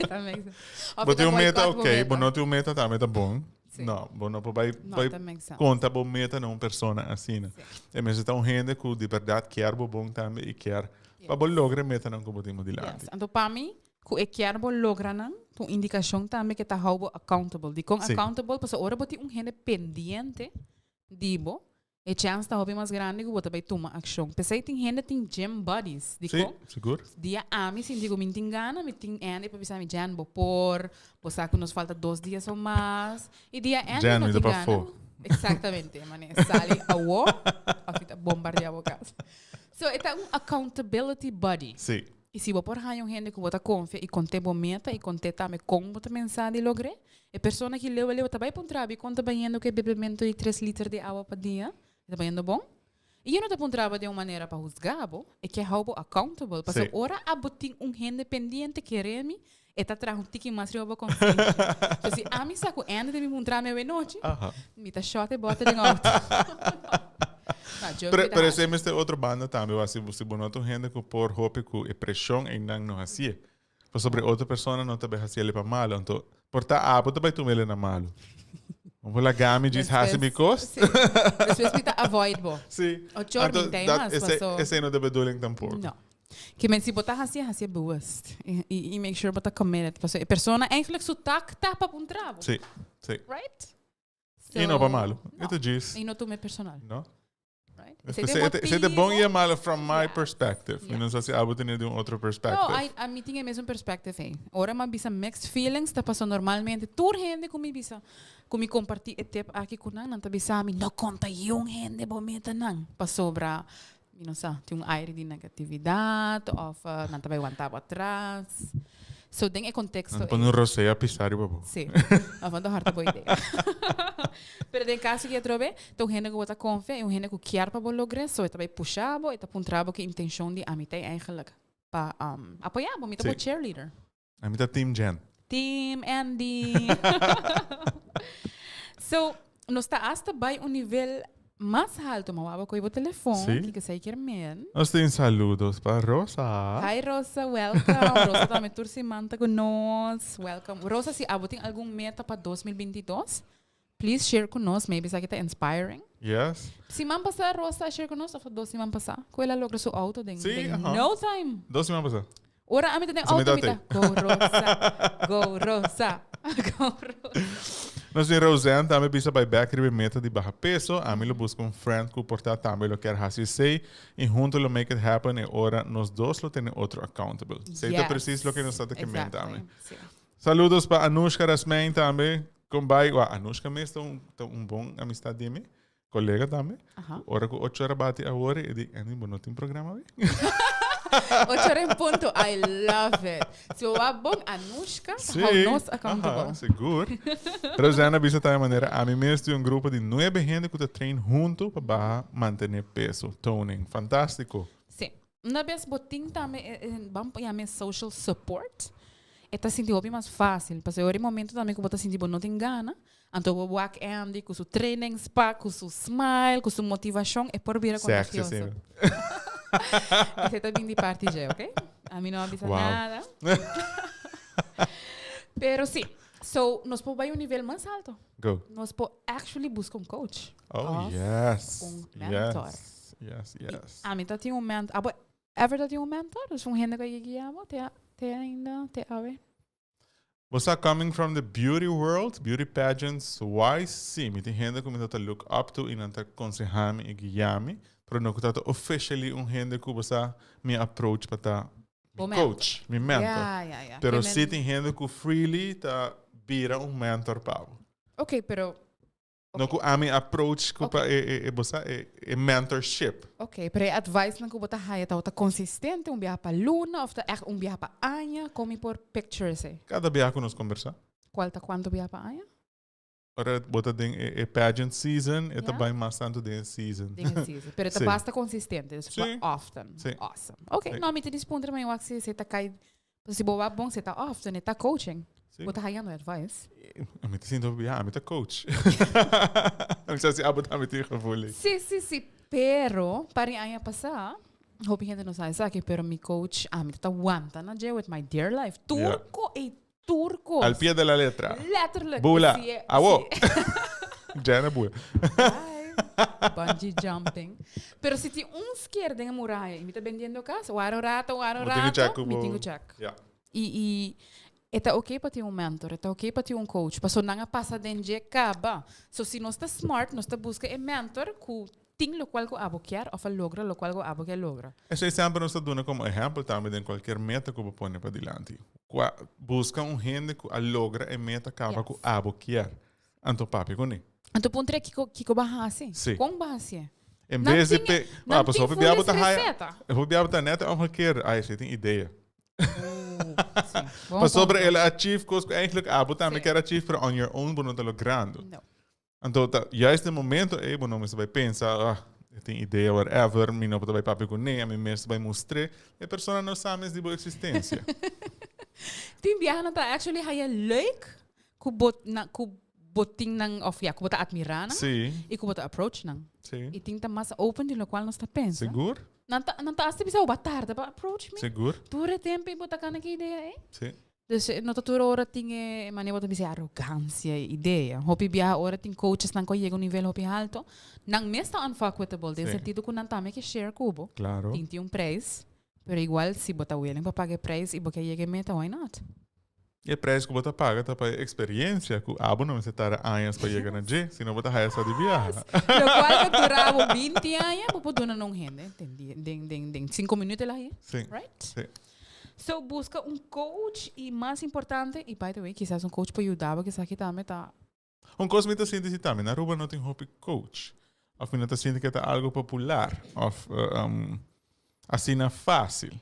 That makes sense. Of Bo tin un meta boycott bo okay, bo meta. no tin un meta tambe ta bon. Sí. No, bo no por bai, No, bai that makes sense. konta bo meta na un persona asina. Sí. E mester ta un hende ku di berdad kier bo bon tambe i kier pa bo logra e metanan ku bo tin bo dilanti. Yes. Anto pa mi, Ku e kier bo logra nan, ta un indikashon tambe ke ta hou bo accountable. Dikon accountable? Pasobra ora bo tin un hende pendiente di bo, e chèns ta hopi mas grandi ku bo ta bai tuma akshon. P'esei tin hende tin gym buddies. Dikon? Sí, sigur. Dia ami sinti ku mi no tin gana, mi tin Andy pa bisa mi, Jen, bo por, bo sa ku nos falta dos dias o mas. I dia Andy Jen, no mi ta tin pa gana. afó. Exactamente, mane sali awo òf mi ta bombardiá bo kas. So e ta un accountability buddy. Sí. I si bo por haña un hende ku bo ta konfia i kont'é bo meta i kont'é tambe kon bo ta pensá di logr'é, e persona ki leu a leu ta bai puntra bo i kon ta bayendo ku e bebementu di tres liter di awa pa dia? E ta bayendo bon? I e no ta puntra bo den un manera pa husgá bo, e ke hou bo accountable. Pasobra ora abo tin un hende pendiente, kere mi, e ta traha un tiki mas riba bo konsenshi. So si ami sa ku Andy ta bin puntra mi awenochi, mi ta shòt e bòter den outo. No, joke Pero, mi ta pero hasi. esei mester otro banda tambe, wak, si, si bo no ta un hende ku por hopi ku e preshon einan no hasié. Pasobra e otro persona no ta bai hasié pa malo, anto por ta abo ta bai tuma ele na malo. Bo por laga mi djis hasi mi kos. Sí. Despues mi ta avoid bo. Sí. Ocho or Anto, mi ta dat, mas, esei, paso. esei no ta bedoeling tampoko. No. Ke men si bo ta hasié, hasié bewust. I, i, i make sure bo ta committed. Paso e persona eigenlijk su tak ta pa puntra bo. Sí, sí. Right? I no pa malo. No. E ta djis. I no tuma e personal. No. Right? Esei e te bon i e malo from my perspective. Mi Yes. no sa si abo tene di un otro perspective. No, I, ami tin e mesun perspective ei. Ora mi a bisa mixed feelings ta paso normalmente tur hende ku mi bisa, ku mi kompartí e tip aki ku nan, nan ta bisa mi, no konta yun hende bo metanan. Pasobra, mi no sa, tin un aire di negatividat òf nan ta bai wanta bo atras. So den e konteksto Nan pone un rosea pisa riba bo. Sí. Of nan ta harta bo idea. Pero den kaso ki atrobe, ta un hende ku bo ta konfia i un hende ku kier pa bo logr'é, so e ta bai pusha bo, e ta puntra bo ki intenshon di ami ta ei eigenlijk. Pa um, apoyá bo, mi ta bo cheerleader. Ami ta Team Jen. Team Andy. So, nos ta hasta bai un nivel mas halto, ma waba koe bo telefon, Sí. kiko esei kier men. Nos tin saludos pa Rosa. Hi Rosa, welcome. Rosa tambe tur siman ta ku nos. Welcome. Rosa, si abo tin algun meta pa 2022, please share ku nos. Maybe esaki ta inspiring. Yes. Siman pasá Rosa a share ku nos, of dos siman pasá, ku el a logra su auto den, Sí, den aha. no time. Dos siman pasá. Ora ami ta den Sa auto, mi mi ta, ta go Rosa, go Rosa, go Rosa. Nos tin Roseanne tambe bisa bai bek riba e meta di baha peso. Ami lo busca un friend cu por ta tambe lo kier haci esey y hunto lo make it happen e ora nos dos lo tene otro accountable. Esey ta Yes, precies loke nos ta ta kemen exactly, tambe. sí. Saludos pa Anushka Rasmijn tambe. Con bai, wa Anushka mes ta un, ta un bon amistad di mi, colega tambe. Aha. Ora cu ocho ora bati awor, e di, Andy, bo no tin programa awe? 8 ora en punto, I love it. Si bo wak bon, Anushka ta hou nos accountable. Aha, sigur. Rosanna bisa tambe manera, ami mes tin un grupo di nuebe hende cu ta train hunto pa baha mantene peso, toning. Fantastico. Sí. Una bes bo tin tambe e, e, ban yama e social support, e ta sinti hopi mas fácil. Pasobra ora e momento tambe ku bo ta sinti bo no tin gana, anto bo wak Andy ku su trainingspak, ku su smile, ku su motivashon, e por bira Sexy kontagioso. asina. Esei ta bin di parti dje, oké? Ami no a bisa Wow. nada. Pero sí, so nos por bai un nivel mas alto. Go. Nos por actually buska un coach. Oh, Of yes. un mentor. Yes, yes, yes. Ami ta tin un mentor. Abo ever ta tin un mentor? Dus un hende ku a guia bo te, te ainda, te awe? Bo sa coming from the beauty world, beauty pageants wise, sí, mi tin hende ku mi ta look up to i nan ta konseha mi i guia mi, pero no ku ta officially un hende ku bo sa mi approach pa ta Bo mi mentor. coach, mi mentor. Ja. Pero Ke sí men- tin hende ku freely ta bira un mentor pa bo. Ok, pero No ku ami approach ku pa e, e, e, bo sa, e, e mentorship. Ok, pero e advice nan ku bo ta haya ta ta consistente un biaha pa luna of ta echt un biaha pa aña? Kon mi por picture esei? Kada biaha ku nos kombersá. Kual ta kuantu biaha pa aña? Ora bo ta den e, e pageant season, e ta Ja. bai mas tantu den e season. Den e season. Pero ta Sí. basta consistente, dus Sí. often. Sí. Awesome. Ok, Sí. no, mi ta dispuntra ma wak si si ta kai, si bo wak bon si ta often, e ta coaching. Sí. Bo ta hayando advice. Mi ta sinti hopi, ja, mi ta coach. Mi sa si abo tambe tin e gevoel ei. Sí, sí, sí. Pero, par di aña pasá, hopi hende no sa esaki, pero mi coach, ami ta wanta na dje with my dear life. Turco e turco. Al pie de la letra. Letterlijk. Bula. Si e- Awo. si- Jana bula. Bye. Bungee jumping. Pero si tin un sker den e muraya y mi ta bendiendo cas, waro rato, waro Bo tin ku check rato, ku mi bo- tin ku check. Ja. Y, y e ta oké pa tin un mentor, e ta oké pa tin un coach, paso nan a pasa den dje kaba. So si nos ta smart, nos ta buska e mentor ku tin lokual ku abo kier of a logra lokual ku abo kier logra. Esei semper nos ta duna komo ehèmpel tambe den kualkier meta ku bo pone padilanti. Kua buska un hende ku a logra e meta kaba ku abo kier. Anto papia kuné. Anto puntra kiko kiko bo a hasi? Sí. Kon bo a hasié? En Nan bes di tin pe nan ah, pasobra tin hopi bia bo full ta haya reseta. hopi bia bo ta nèt omgekeerd. Ai, esei tin idea. Sí. Bon Pasobra punto. el a achieve kos ku eigenlijk abo tambe Sí. kier achieve, pero on your own bo no ta logrando. No. Anto ta juist den momento ei bo no mester bai pensa, ah, e tin idea whatever, mi no por ta bai papia kuné, ami mester bai mustr'é. E persona no sa mes di bo existencia. Tin biaha nan ta actually haya leuk ku bo na ku bo tin nan of ya ku bo ta admira nan Sí, y ku bo ta approach nan. sí. Y tin ta mas open di locual nos ta pensa. Sigur, Nan ta nan ta hasta bisa bo ba tarde pa approach mi. sigur, Tur e tempo bo ta kana ki idea ei. sí. Dus no ta tur ora tin e manera bo ta bisa arrogancia e idea. Hopi biaha ora tin coaches nan ku a yega un nivel hopi halto, nan mes ta unfuckwithable den Sí. sentido ku nan tambe ke share ku bo. Claro. Tin tin un prijs, pero igual si bo ta willing pa paga e prijs y bo ke yega e meta, why not? E prijs ku bo ta paga ta pa e experiencia ku abo no mester tarda añas pa yega na dje, sino bo ta haya sa di biaha. Locual ta dura bo 20 aña, bo por duna na un hende den die, den, den, den cinco minuut el a haye. Sí. Right? Sí. So, busca un coach y mas importante, y by the way, quizás un coach por yuda bo, quizás aki tambe ta. Un cos mi ta sinti si tambe, na Aruba no tin hopi coach. Of mi no ta sinti ke ta algo popular of asina facil.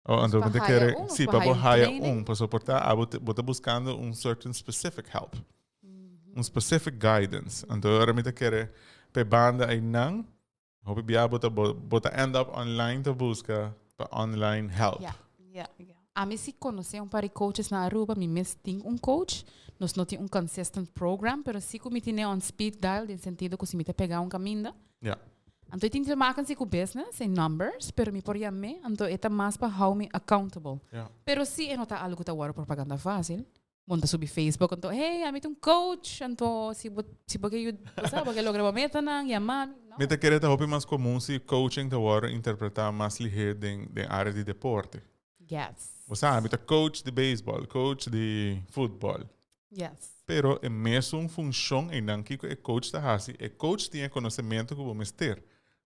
Oh, anto Pa mi ta haya kere, un of sí, pa pa bo haya un haya training? un, pasobra por ta abo bo ta buscando un certain specific help. Un specific guidance. Anto ora mi ta kere p'e banda einan, hopi bia bo ta bo ta end up online ta busca. Pa online help. Ja, ja, ja. Ami si conoce un par di coaches na Aruba, mi mes tin un coach. Nos no tin un consistent program, pero si cu mi tine on speed dial, den sentido cu si mi ta pega un caminda. Anto e tin te maken si cu business en numbers, pero mi por yam'e, anto e ta mas pa hou mi accountable. Pero si e no ta algo cu ta worde propaganda facil. Bo ta subi Facebook anto, hey, ami ta un coach, anto si bo si bo ke yud, bo sa, bo ke logra bo metanan, yama mi. No. Mi ta kere ta hopi mas komun si coaching ta wòrdu interpretá mas lihé den den área di deporte. Yes. Bo sa, mi ta coach di beisbòl, coach di futbòl. Yes. Pero e mesun funshon einan kiko e coach ta hasi, e coach tin e konosementu ku bo mester.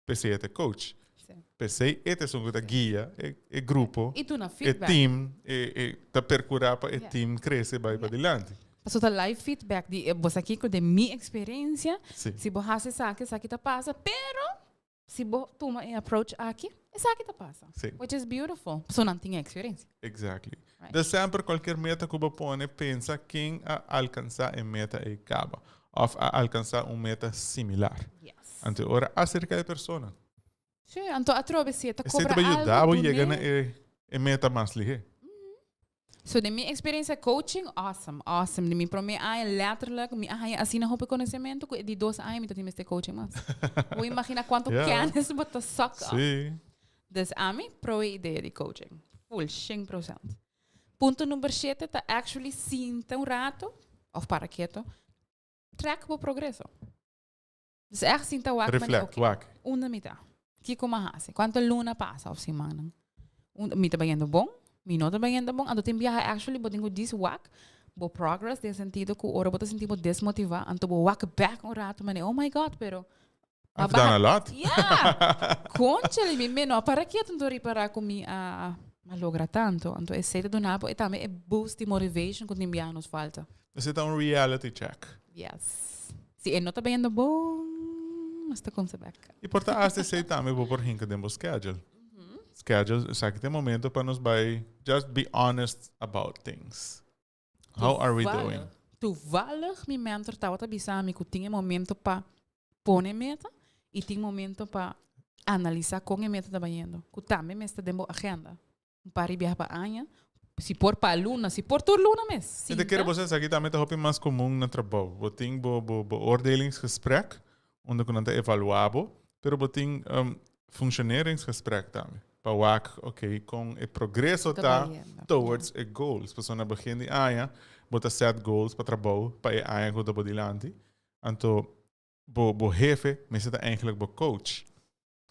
P'esei e ta coach. P'esei e ta esun ku ta guia e e grupo, I duna e feedback. team, e e ta perkurá pa e team krese bai padilanti. Pasobra ta live feedback di e bo sa kiko den mi eksperensia, Si. si bo hasi esaki, esaki ta pasa, pero si bo tuma e approach aki, esaki ta pasa. Si. Which is beautiful. Pasobra nan tin e eksperensia. Exactly. Right. Dus semper kualkier meta ku bo pone, pensa ken a alkansá e meta ei kaba òf a alkansá un meta similar. Yes. Anto e ora acerca e persona. Sí, anto atrobe si e ta Esei cobra ta bay algo yuda bo yega na dun'é. e e meta mas lihé. So den mi experiencia coaching, awesome, awesome. Den mi prome aña letterlijk mi a haña asina hopi conocemento cu e di dos aña mi ta tin mester coaching mas. Bo imagina cuanto Ja. kennis bo ta suck up. Sí. Dus ami pro e idea di coaching. Full, shen procent. Punto number shete ta actually sinta un rato, of para keto, track bo progreso. Dus echt sinta wak mane, Reflect, oké, wak. unda mi ta? Kiko mi a hasi? Kuantu luna pasa of simannan? Un, mi ta bayendo bon? Mi no ta bayendo bon? Anto tin biaha actually bo tin ku dis wak bo progress den sentido ku ora bo ta sinti bo desmotivá, anto bo wak bek un rato mane, oh my God, pero I've done a lot. Yeah! Conchale, mi mi no a para ketu anto ripará ku mi a a logra tanto. Anto esei ta duna bo e tambe e boost di motivation ku tin biaha nos falta. Esei ta un reality check. Yes. Si e no ta bayendo bon, nos ta kumsa bek. I por ta hasta esei tambe bo por hinka den bo schedule. Schedule, esaki ta e momento pa nos bai just be honest about things. How are we doing? Toevallig mi mentor tabata bisa mi ku tin e momento pa pone meta i tin momento pa analisa kon e meta ta bayendo. Ku tambe mester den bo agenda. Un par di biaha pa aña, si por pa luna, si por tur luna mes. Mi ta kere bo sa esaki tambe ta hopi mas komun na trabou. Bo tin bo bo beoordelingsgesprek unda ku nan ta evaluá bo, pero bo tin functioneringsgesprek tambe pa wak ok kon e progreso ta towards e goals. Pasobra na begin di aña bo ta set goals pa trabou pa e aña ku ta bo dilanti. Anto bo bo hefe mester ta eigenlijk bo coach.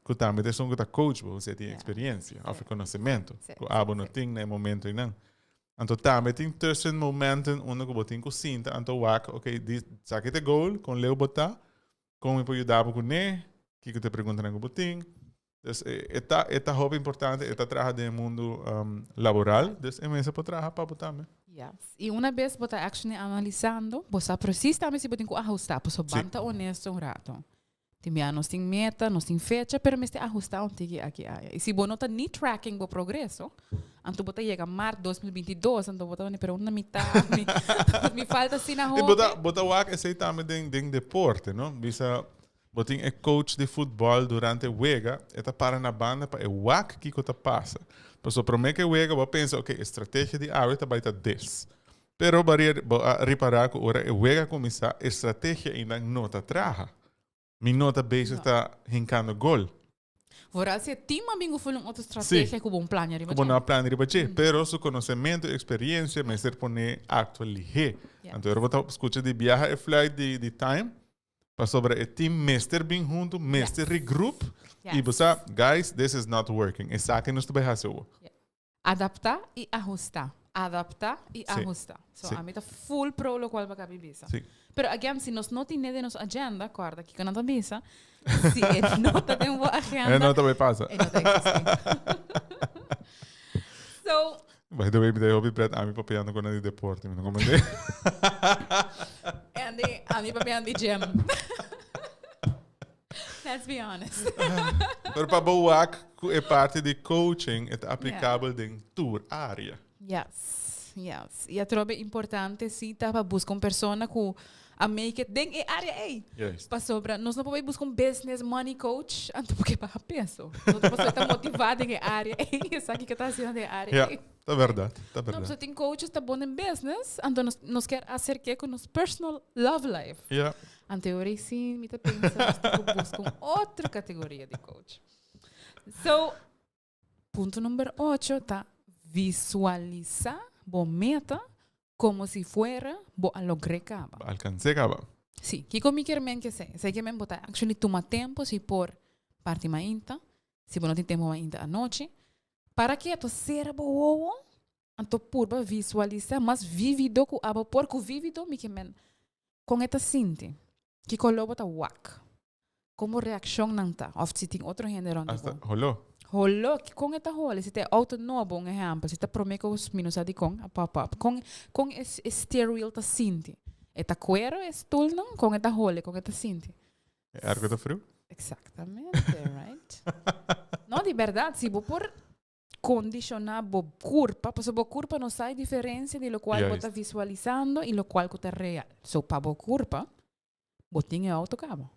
Ku tambe ta esun ku ta coach bo, si e tin experiencia of e conocemento ku abo no tin na e momento einan. Anto tambe tin tussenmomenten unda ku bo tin ku sinta anto wak, ok, di esaki ta e goal, kon leu bo ta, kon mi por yuda bo kuné, kiko ta e preguntanan ku bo tin. Dus e ta e ta hopi importante, e ta traha den e mundu laboral, dus e mester por traha pa bo tambe. Yes. I una bes bo ta actually analisando, bo sa precies tambe si bo tin ku ahusta, pasobra ban ta honesto un rato. Tin bia nos tin meta, nos tin fecha, pero mester ahusta un tiki aki aya. I si bo no ta ni tracking bo progreso, anto bo ta yega maart 2022, anto bo ta wende, pero unda mi ta? Mi, mi falta asina I bo ta, hopi. bo ta wak esei tambe den, den deporte, no? Bisa, bo tin e coach di futbòl durante wega, e ta para na banda pa e wak kiko ta pasa. Pasobra promé ku e wega bo a pensa, oke, e strategia di awe ta bai ta des. Pero bo a bo a ripará ku ora e wega kuminsá, e strategia ainda no ta traha. Mi no ta bezig ta hinkando gol. Vooral si e team a bin ku ful un otro strategia ku bo un plania riba Ku bo dje. no a plania riba dje. Pero su konosementu i eksperensia mester pone aktua lihé. Anto ora bo ta skucha di biaha e fluit di di time, pasobra e team mester bin huntu, mester regroup i bo sa, guys, this is not working. Esaki nos ta bai hasi awor. Adaptá i ahustá. Adaptá i Sí. ahustá. So, Sí. ami ta full pro locual bo acaba di bisa. Sí. Pero again, si nos no tin'é den nos agenda, corda kico nan ta bisa, si e no ta den bo agenda, E no ta bay pasa. e no ta existi. So, By the way, mi ta hopi pret ami papiando con nan di deporte, mi no comprende. Andy, ami papiando di gym. Let's be honest. Pero pa bo wak ku e parti di coaching e ta aplicabel den tur area. Yes, yes. Y atrobe importante si ta pa busca un persona cu. a make it den e área ei. Pasobra nos no por bai buska un business money coach anto porque baha peso. No ta pasobra ta motivá den e área ei, esaki ke ta hasiendo den e área Ja, ei. ta bèrdat, ta No, bèrdat. pasobra tin coaches ta bon den business, anto nos nos kier aserk'é ku nos personal love life. Anto e ora ei sí mi ta pensa nos tin ku buska un otro kategoria di coach. So, punto number ocho ta visualisá bo meta komo si fuera bo a logr'é kaba. Bo alkans'é kaba. Sí. Kiko mi kier men ku esei? Esei kier men bo ta actually tuma tempu si por parti mainta, si bo no tin tempu mainta anochi, para keto sera bo wowo anto purba visualisá mas vivido ku abo por. Ku vivido mi kier men kon e ta sinti, ki koló bo ta wak, Kon bo reakshonnan ta? Òf si tin otro hende rònt di bo. Asta holó. Holó, kon e ta hole? Si ta e outo nobo, un ehèmpel, si ta promé ku mi no sa dikon a pop up. Kon kon e e steer wheel ta sinti? E ta kuero e stulnan? Kon e ta hole? Kon e ta sinti? E airco ta friu? Eksaktamente, right? No, di bèrdat, si bo por kondishoná bo kurpa, pasobra bo kurpa no sa e diferensia di lokual bo ta visualisando i lokual ku ta real. So pa bo kurpa, Bo tin e auto caba.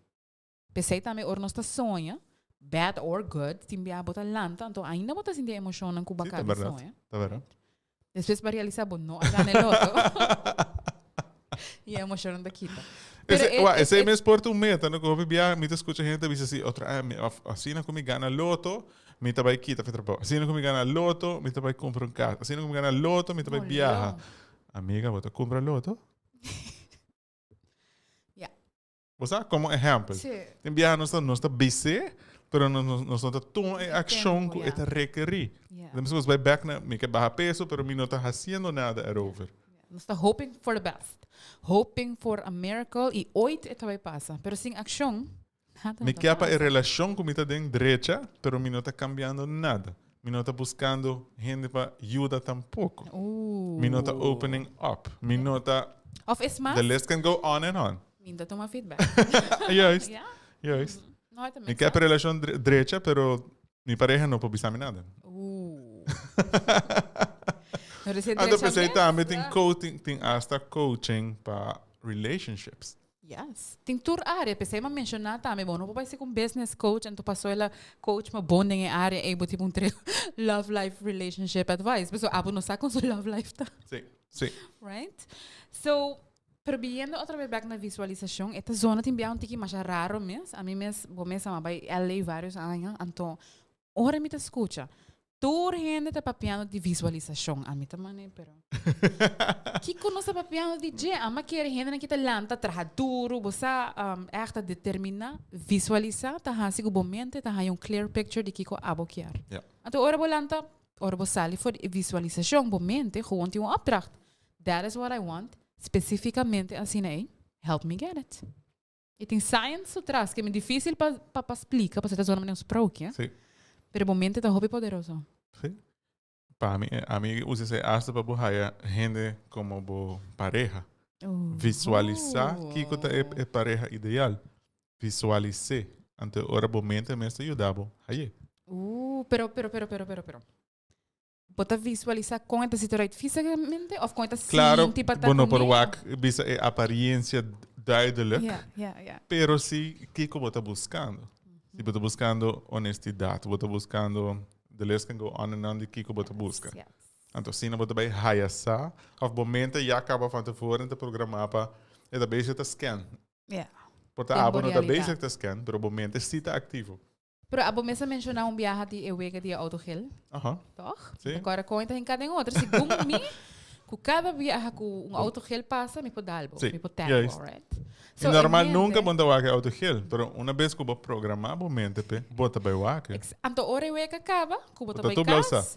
P'esei tambe ora nos ta soña, bad or good, tin bia bo ta lanta, anto ainda bo ta sinti e emocionnan cu bo a Sí, ta caba di berdad. soña. Ta berdad. Despues bo a realisa bo no a gana e loto. Y e emocionnan ta kita. Pero Ese, e, wa, e, esei e, mes por ta un meta, no? Cu hopi bia mi ta scucha hende ta bisa si, otro aña, mi, of asina cu mi gana loto, mi ta bai kita fe trabao. Asina cu mi gana loto, mi ta bai cumpra un casa. Asina cu mi gana loto, mi ta bai Molo. biaha. Amiga, bo ta cumpra loto? Ja. Bo sa, como ehempel. Sí. Tin biaha nos ta, nos ta bis'é, pero nos, nos, nos no ta tuma e E accion tempo, cu ja. e ta rekerí. Ja. Dan nos bai back na, mi ke baha peso, pero mi no ta haciendo nada erover. Ja. Nos ta hoping for the best. Hoping for a miracle y ooit e ta bai pasa. Pero sin accion, nada no Mi ta ke pa e pasa. relacion cu mi ta den drecha, pero mi no ta cambiando nada. Mi no ta buscando hende pa yuda tampoco. Mi no ta opening up. Mi no ta... Of es mas... The list can go on and on. Mi no ta tuma feedback. Juist. Ja. Juist. No, het Mi makes ke pa sense. relacion drecha, pero mi pareja no por bisa mi nada. No, recién Anto drecha pesey mes, tambe tin ja. coaching, tin hasta coaching pa relationships. Yes. Tin tur área. P'esei mi a menshoná tambe, bo no por bai ser ku un business coach anto pasó el a coach ma bon den e área ei bo tin un tre love life relationship advice. Pasobra abo no sa kon su love life ta. Sí, sí. Right? So, pero biyendo otra vez bek na visualisashon, e ta zona tin bia un tiki masha raro mes. Ami mes, bo mes a bai LA varios aña, anto ora mi ta skucha Tur hende ta papiando di visualisashon. Ami ta mane, pero kiko nos ta papiando di dje? Ama kere hendenan ki ta lanta, traha duru, bo sa, ègt ta determiná. Visualisá ta hasi ku bo mente ta haña un clear picture di kiko abo kier. Anto ora bo lanta, ora bo sali for di e visualisashon, bo mente gewoon tin un opdracht. That is what I want, spesifikamente asina ei, help me get it. E tin science su tras, ke mi dificil pa pa pa splica, pasobra ta zona manera un sprookje. Sí. Pero bo mente ta hopi poderoso. Sí. Pa mi, ami usa esei hasta pa bo haya hende como bo pareha. Visualisa kiko ta e e pareha ideal. Visualis'é. Anto ora bo mente mes ta yuda bo hay'é. Pero, pero, pero, pero, pero, pero. Bo ta visualisá kon e ta sinti eruit físikamente òf kon e ta Claro, sinti pa ta bo no por kuné? wak bisa e apariencia duidelijk, Ja, ja, ja. pero si kiko bo ta buskando. Si bo ta buskando honestidad, bo ta buskando, the list can go on and on di kiko bo ta buska. Yes, yes. Anto asina bo ta bai haya sa, òf bo mente ya kaba van tevoren ta programá pa e ta bezig ta scan. Ja. Por ta Den abo bo no ta realidad. bezig ta scan, pero bo mente si ta aktivo. Pero abo mes a menciona un biaha di e wega di e auto gel, Aha. toch? Sí. Ta kore con ta hinca den otro. Segun mi, cu cada biaha cu un auto gel pasa, mi por dal bo, Sí, mi por tap juist. bo, right? Y So, e normal mente nunca bo ta wak e auto gel, pero una bes cu bo programa bo mente p'e, bo ta bay wak e. Anto ora e wega caba, cu bo ta Bo ta bay tur blauw sa. cas.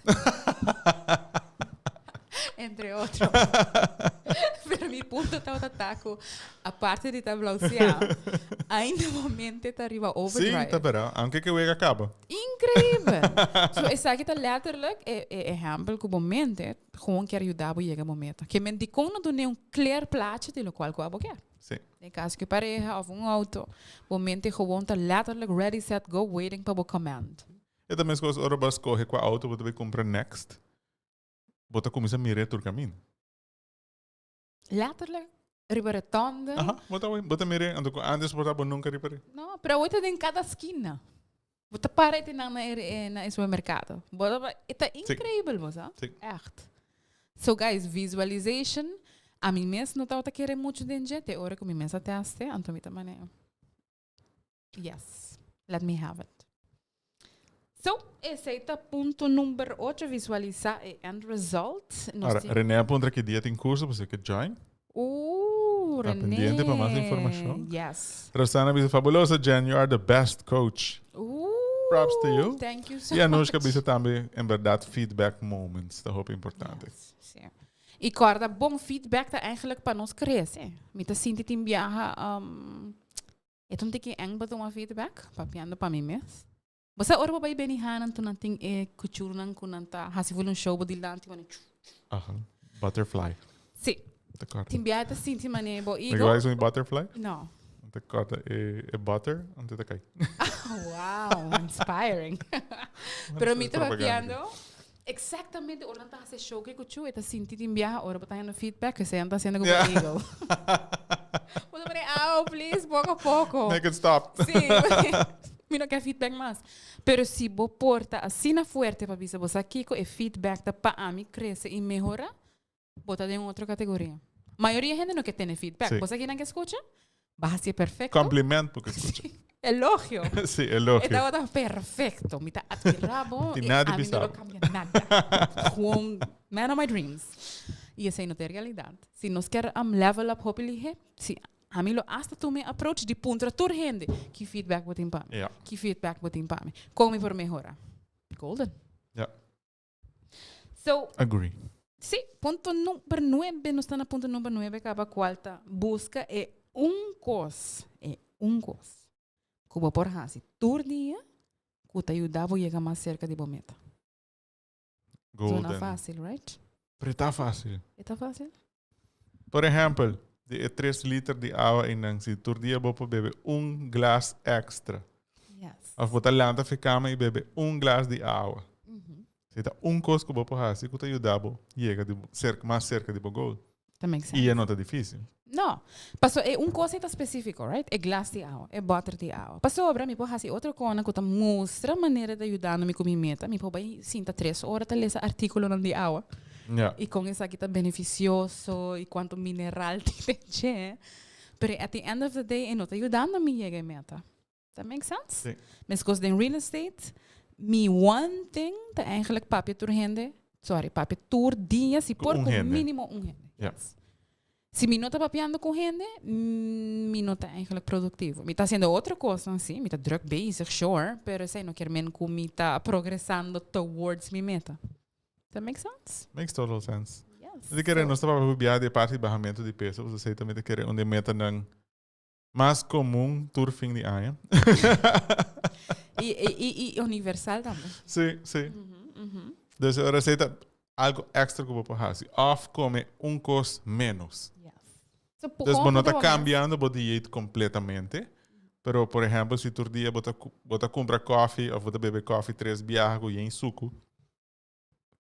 Entre otro. Pero mi punto tabata ta cu aparte di ta blauseá, ainda bo mente ta riba overdrive. Sí, ta bera. Aunke ke wega caba. Increíbel! So esaki ta letterlijk e, e ehempel cu bo mente gewoon kier yuda bo yega bo meta. Ke men dicon no dun'é un clear plaatje di locual cu abo kier. Sí. Den caso cu e pareha of un auto, bo mente gewoon ta letterlijk ready, set, go, waiting pa bo command. E ta mescos ora bo a scoge cua auto bo ta bay cumpra next. Bo ta cuminsa mira e tur caminda. Letterlijk. Riba rotonde. Aha, bo ta bo ta mire, anto ku antes bo ta bo nunca riba re. No, pero awor ta den cada skina. Bo ta para ete nan na e na e supermercado. Bo ta e ta increibel bo sa. Si. Echt. So guys, visualization, ami mes no tabata kere mucho den dje, te ora ku mi mes a teste, anto mi ta mane yes, let me have it. So, esei ta punto number ocho, visualisa e end result. Nos Ahora, René a puntra ki dia tin curso, bo ke join? Ta René. pendiente pa mas informacion. Yes. Rosana bisa, fabuloso Jen, you are the best coach. Props to you. Thank you so Y Anushka much. bisa tambe, en berdad feedback moments ta hopi importante. Yes, sí. Y corda, bon feedback ta eigenlijk pa nos crece. Mi ta sinti tin biaha, e ta un tiki eng pa tuma feedback, papiando pa mi mes. Bo sa ora bo bai Benihana anto nan tin e kuchurnan ku nan ta hasi ful un show bo dilanti mane chu chu. Aha, butterfly. Si. Ta korta. Tin biaha ta sinti mane bo Mi ego. ke bai un butterfly? No. Ta korta e e butter anto ta kai. Wow, inspiring. Pero mi ta Propaganda. papiando exactamente ora nan ta hasi e show ku e kuchu e ta sinti tin biaha ora bo ta hendo feedback esei nan ta hasiendo ku bo ego. Bo ta mane au please poko poko. Make it stop. Si. Mi no ke feedback mas. Pero si bo por ta asina fuerte pa bisa bo sa kiko e feedback ta pa ami crece y mehora, bo ta den un otro categoria. Mayoria hende no ke tene feedback. Sí. Bo sa kinan ke scucha? Bo haci e perfecto. Compliment bo ke scucha. Elogio. Sí, elogio. E tabata perfecto. Mi ta admira bo. Tin y nada di ami bisa no lo bo. cambia nada. Gewoon man of my dreams. Y esey no ta e realidad. Si nos kier level up hopi lihe, si Ami lo hasta tuma e approach di puntra tur hende, ki feedback bo tin pa mi? Ja. Ki feedback bo tin pa mi? Kon mi por mehora? Golden. Ja. So, Agree. sí, punto number nuebe, nos ta na punto number nuebe kaba kual ta buska e un kos, e un kos ku bo por hasi tur dia ku ta yuda bo yega mas serka di bo meta. Golden. Zona fácil, right? Pero e ta fácil. E ta fácil? Por ehempel, di e tres liter di awa einan, si tur dia bo por bebe un glas extra. Yes. Of bo ta lanta fi kama i bebe un glas di awa. Si ta un kos ku bo por hasi ku ta yuda bo yega di bo serka, mas serka di bo goal. Ta make sense. I e no ta difícil. No. Paso e un cosa ta specifico, right? E glas di awa, e boter di awa. Pasobra mi por haci otro cona cu ta mustra manera ta yudando mi cu mi meta. Mi por bay sinta tres ora ta lesa articulonan di awa. Ja. Y con esaki ta beneficioso y cuanto mineral tin den dje. Pero at the end of the day e no ta yudando mi yega e meta. That make sense? Sí. Meskos den real estate, mi one thing ta eigenlijk papia tur hende, sorry, papia tur dia, si Ku por un ku hende. mínimo un hende. Ja. Yes. Si mi no ta papiando ku hende, mi no ta eigenlijk productivo. Mi ta haciendo otro cosnan, sí, mi ta druk bezig, sure, pero esei no kier men ku mi ta progresando towards mi meta. That make sense? Makes total sense. Yes. Mi ta kere So, nos ta papia bia di e parti di bahamento di peso, pasobra esei tambe ta kere un di e metanan Mas comun tur fin di aña. Y, y, y, y universal tambe. Sí, sí. Dus e receta algo extra cu bo por haci. Of come un cos menos. Yes. So, Dus bo no ta como cambiando bo dieet completamente. Pero, por ehempel, si tur dia bo ta, bo ta cumpra koffie of bo ta bebe koffie tres biaha cu yen sucu,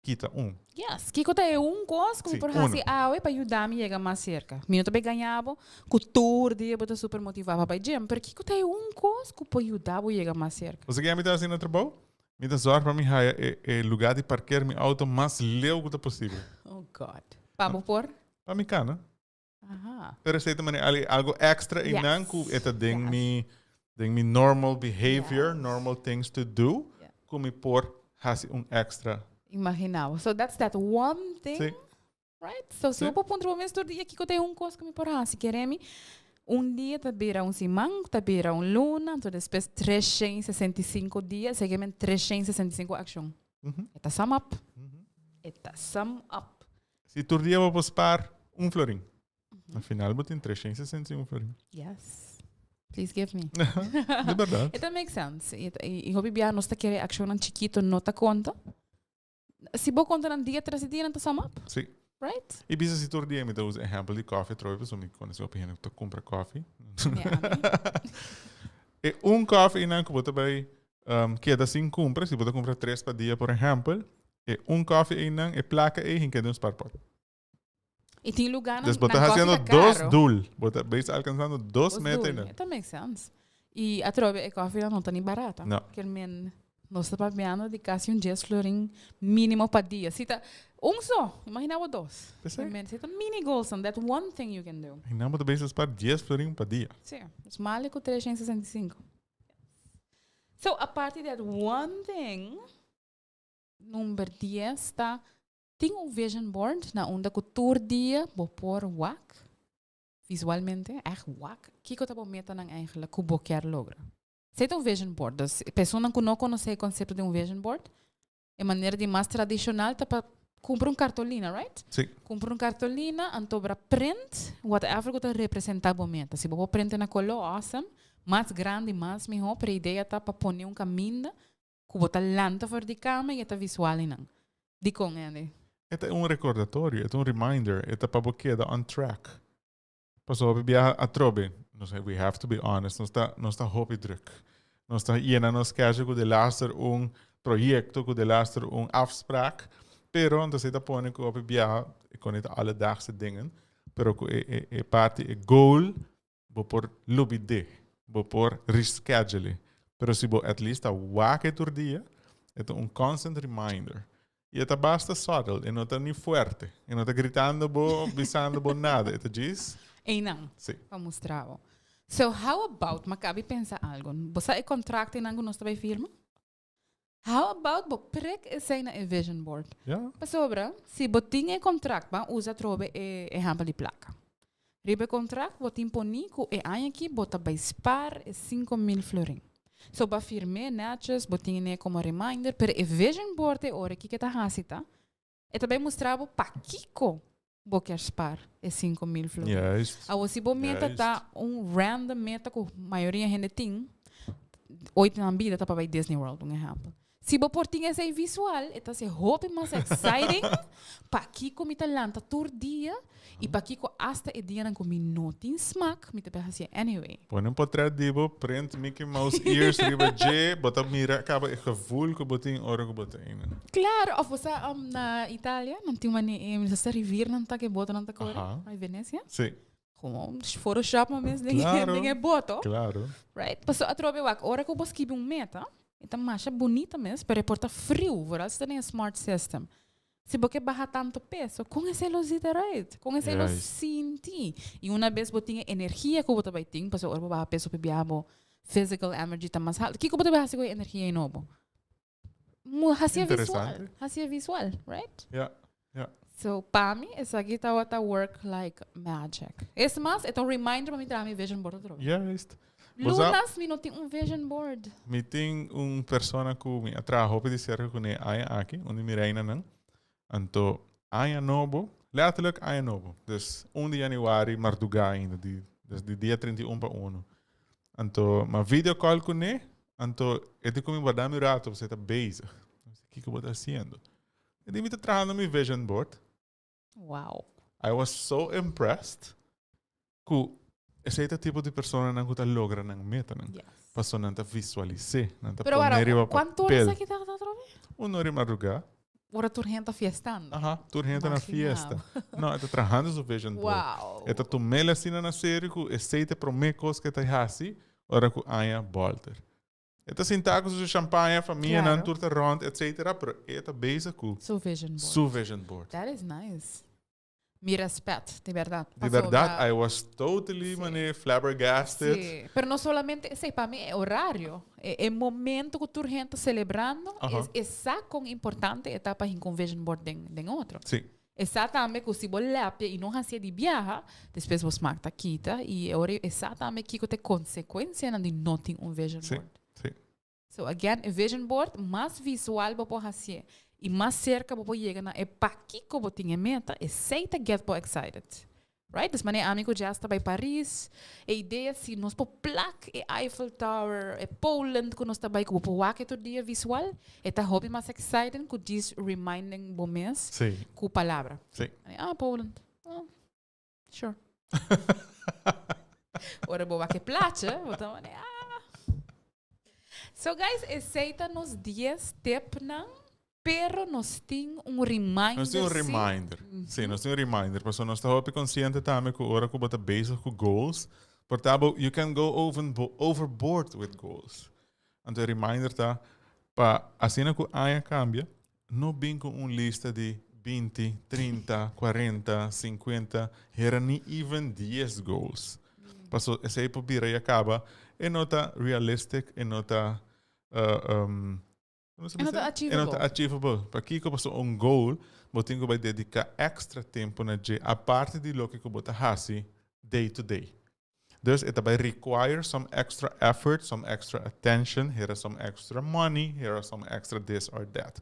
kita un. Yes, kiko ta e un kos ku mi Sí, por uno. hasi awe pa yuda mi yega mas serka? Mi no ta bay gaña bo ku tur dia bo ta super motivá pa bay gym, pero kiko ta e un kos ku por yuda bo yega mas serka? Bo sa ke mi ta hasi na trabou? Mi ta zòrg pa mi haya e e lugá di parker mi outo mas leu ku ta posibel. Oh God. Pa bo por? Pa mi kana. Aha. Pero esei ta manera ali algo extra Yes. einan ku e ta den Yes. mi den mi normal behavior, Yes. normal things to do, Yeah. ku mi por hasi un extra. Imagina bo. So that's that one thing, Sí. right? So si Sí. bo por puntra bo mes tur dia kiko ta e un kos ku mi por hasi, kere mi un dia ta bira un siman, ta bira un luna, anto despues 365 dia, esei men 365 akshon. Mhm. E ta sum up. Mhm. E ta sum up. Si tur dia bo por spaar un florin. Na final bo tin 361 florin. Yes. Please give me. Di berdad. It make sense. I, i, i hopi bia nos ta kere accionnan chikito no ta konta. Si bo konta nan dia tras di dia nan ta sum up, Si. right? I bisa si tur dia mi ta usa ehempel di koffie trobe pasobra mi konosi hopi hende ku ta kumpra koffie. Mi ami. E un koffie einan ku bo ta bai um, keda sin kumpra, si bo ta kumpra tres pa dia por ehempel, E un koffie einan, e plaka ei hinka den un spaarpot. Y tin lugar Dus bo ta haciendo dos doel. Bo ta bezig alcanzando dos meta. Dos doel. That makes sense. Y atrobe e koffie no ta ni barata. No. Kier men nos ta papiando di casi un 10 florin minimo pa dia. Si ta un so, imagina bo dos. Pesey. Kier men si ta mini goals and that one thing you can do. Imagina bo ta bezig spaar 10 florin pa dia. Si, es male cu 365. So, aparte that one thing, Number dies ta tin un vision board na unda ku tur dia bo por wak visualmente, ègt wak, kiko ta bo metanan eigenlijk ku bo kier logra. Esei ta un vision board. Dus personanan ku no konosé e konsepto di un vision board, e manera di mas tradishonal ta pa kumpra un kartolina, right? Sí. Kumpra un kartolina, anto bra print whatever ku ta representá bo meta. Si bo por print na koló, awesome. Mas grandi, mas mihó, pero e idea ta pa pone un kaminda Ku bo ta lanta for di kama i e ta visual einan. Dikon, Andy? E ta un recordatorio, e ta un reminder, e ta pa bo keda on track. Pasobra hopi biaha atrobe, nos we have to be honest, nos ta nos ta hopi druk. Nos ta yena nos schedule ku delaster un proyecto, ku delaster un afspraak, pero anto esei ta pone ku hopi biaha, e kon e ta alledaagse dingen, pero ku e e e parti, e goal Bo por lubid'é, bo por reschedule, pero si bo at least ta wak e tur dia, e ta un constant reminder. I e ta basta subtle, e no ta ni fuerte, e no ta gritando bo, bisando bo nada, e ta djis. Einan, Sí. pa mustra bo. So how about, mi a kabi pensa algo, bo sa e contract einan ku nos ta bai firma? How about bo prik esei na e vision board? Ja. Pasobra, si bo tin e contract, ban usa atrobe e ehempel di placa. Riba e contract bo tin poni cu e aña aki bo ta bay spaar e 5000 florin. So bo a firm'é netjes, bo tin e como reminder, pero e vision board e ora kiko e ta haci ta, e ta bay mustra bo pakico bo kier spaar e 5000 florin. Juist. Awor si bo meta ta un random meta cu mayoria hende tin, ooit nan bida ta pa bay Disney World, un ehempel. Si bo por tin esey visual, e ta haci hopi mas exciting pakico mi ta lanta tur dia y pakico hasta e dianan cu mi no tin smak, mi ta bay haci'e anyway. Pone un potret di bo, print Mickey Mouse ears riba dje, bo ta mira caba e gevoel cu bo tin ora cu bo ta eynan. Claro, of bo sa na Italia, nan tin mane e mi sa rivier nan ta ke boto nan ta kore, na Venecia. Si. Como Photoshop ma mes den den e boto. Claro. Right? Paso atrobe wak, ora cu bo skibi un meta, e ta masha bunita mes, pero e por ta friu, vooral si ta den e smart system. Si bo ke baha tanto peso, kon esei lo zit eruit? Kon esei lo sinti? I una bes bo tin e energia ku bo ta bai tin, pasobra ora bo baha peso hopi biaha bo physical energy ta mas haltu. Kiko bo ta bai hasi ku e energia ei nobo? Hasi e visual. Hasi e visual, right? Ja, ja. So, pa mi, esaki tabata work like magic. Es mas, e ta un reminder pa mi traha mi vision board otro. Juist. Lunas mi no tin un vision board. Mi tin un persona ku mi a traha hopi di serka kuné aña aki, un di mi reinanan. Anto aña nobo, letterlijk aña nobo, dus un di januari mardugá ainda, di, dus di dia 31 pa uno. Anto m'a video call kuné, anto e di ku mi warda mi un rato pasobra e ta bezig. Mi bisa, kiko bo ta hasiendo? E di mi ta trahando mi vision board. Wow. I was so impressed ku esei ta tipo di personanan ku ta logra nan metanan. Yes. Paso nan ta visualis'é, nan ta Pero pone ahora, riba cuánto horas papel. aki ta atrobe? Un ora di madrugá. Ora tur hende ta fiestando. Aha, tur hende ta na fiesta. No, e ta trahando su vision board. Wow. E ta tum'el asina na serio ku esei ta e promé kos ku e ta hasi ora ku aña bolter. E ta sintá ku su champaña, famianan tur ta rònt, etcetera, pero e ta bezig ku Su vision board. su vision board. That is nice. Mi respet, di bèrdat. Di bèrdat, I was totally mane flabbergasted. Sí, pero no solamente esei, pa mi e horario, e e momento ku tur hende ta celebrando, es e sa kon importante e ta pa hinka un vision board den den otro. Sí. E sa tambe ku si bo lepia i no hasié di biaha, despues bo smak ta kita i e ora e sa tambe kiko ta e konsekuensianan di no tin un vision board. Sí, sí. So again, e vision board, mas visual bo por hasié i mas serka bo por yega na e pakiko bo tin e meta, esei ta get bo excited. Right? Dus manera ami ku Jess ta bai Paris, e idea si nos por plak e Eiffel Tower, e Poland ku nos ta bai ku bo por wak e tur dia visual, e ta hopi mas exciting ku djis reminding bo mes Sí. ku palabra. Sí. Ah, Poland. Ah, sure. Ora bo wak e plaatje, bo ta manera, ah. So guys, esei ta nos dies tipnan, pero nos tin un reminder Nos tin un sí. reminder. Si, nos tin un reminder. Pasobra nos ta hopi consciente tambe cu ora cu bo ta bezig cu goals, por ta bo, you can go overboard with goals. Anto e reminder ta pa asina cu aña cambia, no bin cu un lista di 20, 30, 40, 50, hera ni even 10 goals. Paso esey por bira y a caba, e no ta realistic, e no ta E no ta achievable. E no ta achievable. Pakiko? Pasobra un goal bo tin ku bai dediká extra tempu na dje aparte di loke ku bo ta hasi day to day. Dus e ta bai require some extra effort, some extra attention, here some extra money, here some extra this or that.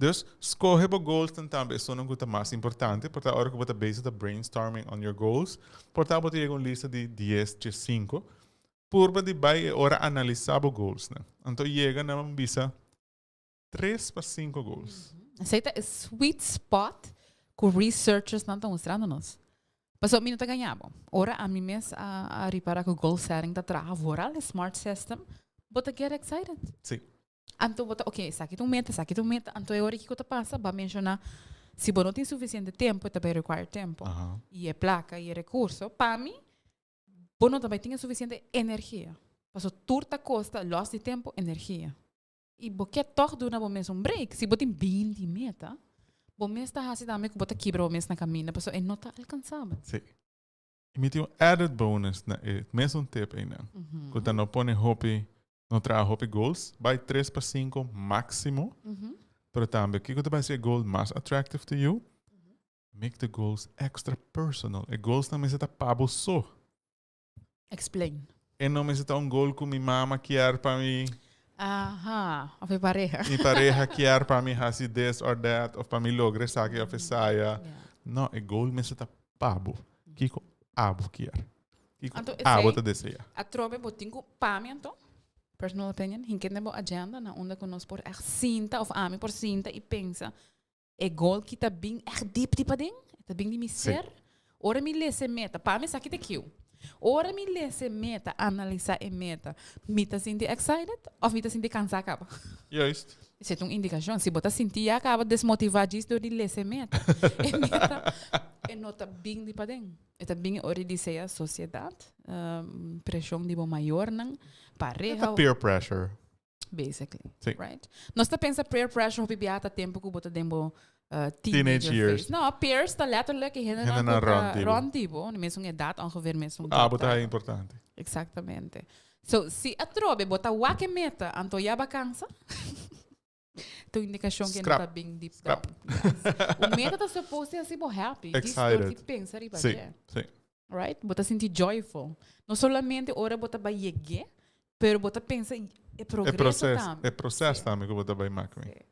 Dus skohe bo goalsnan tambe esunnan ku ta mas importante, por ta ora ku bo ta bezig ta brainstorming on your goals, por ta bo ta yega un lista di dies, diesinko, Purba di bai e ora analisá bo goalsnan. Anto yega na un bisa tres pa sinku goals. Esei ta e sweet spot ku researchersnan ta mustrando nos. Pasobra mi no ta gaña bo. Ora ami mes a ripara ku goal setting ta traha vooral e smart system, bo ta get excited. Sí. Anto bo ta, ok, esaki ta un meta, esaki ta un meta. Anto e ora kiko ta pasa? Bo a menshoná, si bo no tin sufisiente tempu, e ta bai require tempu. I e plaka i e rekurso. Pa mi, Bo no ta bai tin e suficiente energia. Paso tur ta costa los di tempo, energia. Y bo ke toch duna bo mes un break. Si bo tin 20 meta, bo mes ta haci tambe cu bo ta kibra bo mes na caminda paso e no ta alcansabel. Sí. Y mi tin un added bonus na e mesun tip einan. Cu ta no pone hopi, no traha hopi goals. Bai tres pa cinco maximo. Pero tambe kico ta bai haci e goal mas attractive to you? Make the goals extra personal. E goalsnan mester ta pa bo so. Explain. E no mester ta un goal ku mi mama kier pa mi. Aha, of mi pareha. Mi pareha kier pa mi hasi this or that, of pa mi logra esaki of esaya. No, e goal mester ta pa bo. Kiko abo kier? Kiko Anto abo esei ta desea? atrobe bo tin ku pa mi anto, personal opinion, hinke den bo agenda na unda ku nos por echt sinta of ami por sinta i pensa E gol ki ta bin echt diep di paden, e ta bin di mi ser. Ora mi lesa e meta, pa mi esaki ta kiu. Ora mi lesa e meta, analisa e meta, mi ta sinti excited of mi ta sinti cansa caba? Juist. Esei ta un indicacion. Si bo ta sinti ya caba desmotiva djis door di lesa e meta, e meta e no ta bin di paden. E ta bin ora di sea sociedad, presion di bo mayornan, pareha. E ta peer pressure. Basically. Sí. Right? Nos ta pensa peer pressure hopi bia ta tempo ku bo ta den bo Teenage teenager years. phase. No, peers ta letterlijk e hendenan Hendenan ku ta rond di bo. rond di bo, mesun edat ongeveer mesun Ah, bo ta job title. importante. Exactamente. So, si atrobe bo ta wak e meta, anto ya ba cansa. Ta un indicacion ke no Scrap. ta bin deep Scrap. down. Yes. Un meta ta supposed di hasi bo happy. Djis dor Excited. di pensa riba Sí, dje. sí. Right? Bo ta sinti joyful. No solamente ora bo ta bai yeg'é, pero bo ta pensa e E progreso proces, tambe. e proces Sí. tambe ku bo ta bai mak mi. Sí.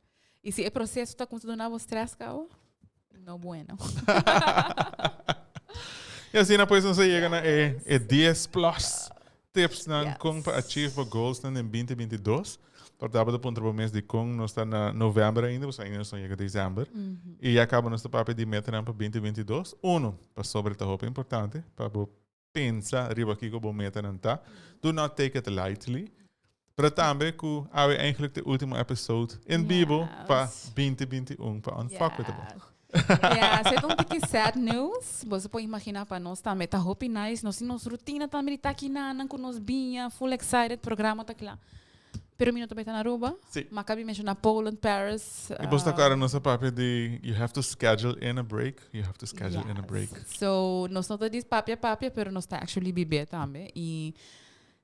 I si e proceso ta kumsa duna bo stress kaba, no bueno. I asina pues nos a yega na e e 10 plus tipsnan Yes. kon pa achieve bo goalsnan den 2022. Por tabata puntra bo mes dikon nos ta na november ainda, pasobra ainda nos no yega december. I ya kaba nos ta papia di metanan pa 2022. Uno, pasobra ta hopi importante pa bo pensa riba kiko bo metanan ta. Do not take it lightly. Pero tambe ku awe eigenlijk de ultimo episode in bibo pa 2021 pa Unfuckwithable. Ja, esei ta un tiki sad news. Boso por imagina pa nos tambe ta hopi nice. Nos tin nos rutina tambe di takinanan ku nos biña, full excited, programa ta kla. Pero mi no ta bai ta na Aruba. Sí. Ma kabi menshoná Poland, Paris. I boso ta kòrda nos a papia di you have to schedule in a break, you have to schedule in a break. Yes. So, nos no ta dis papia papia, pero nos ta actually bib'é tambe. I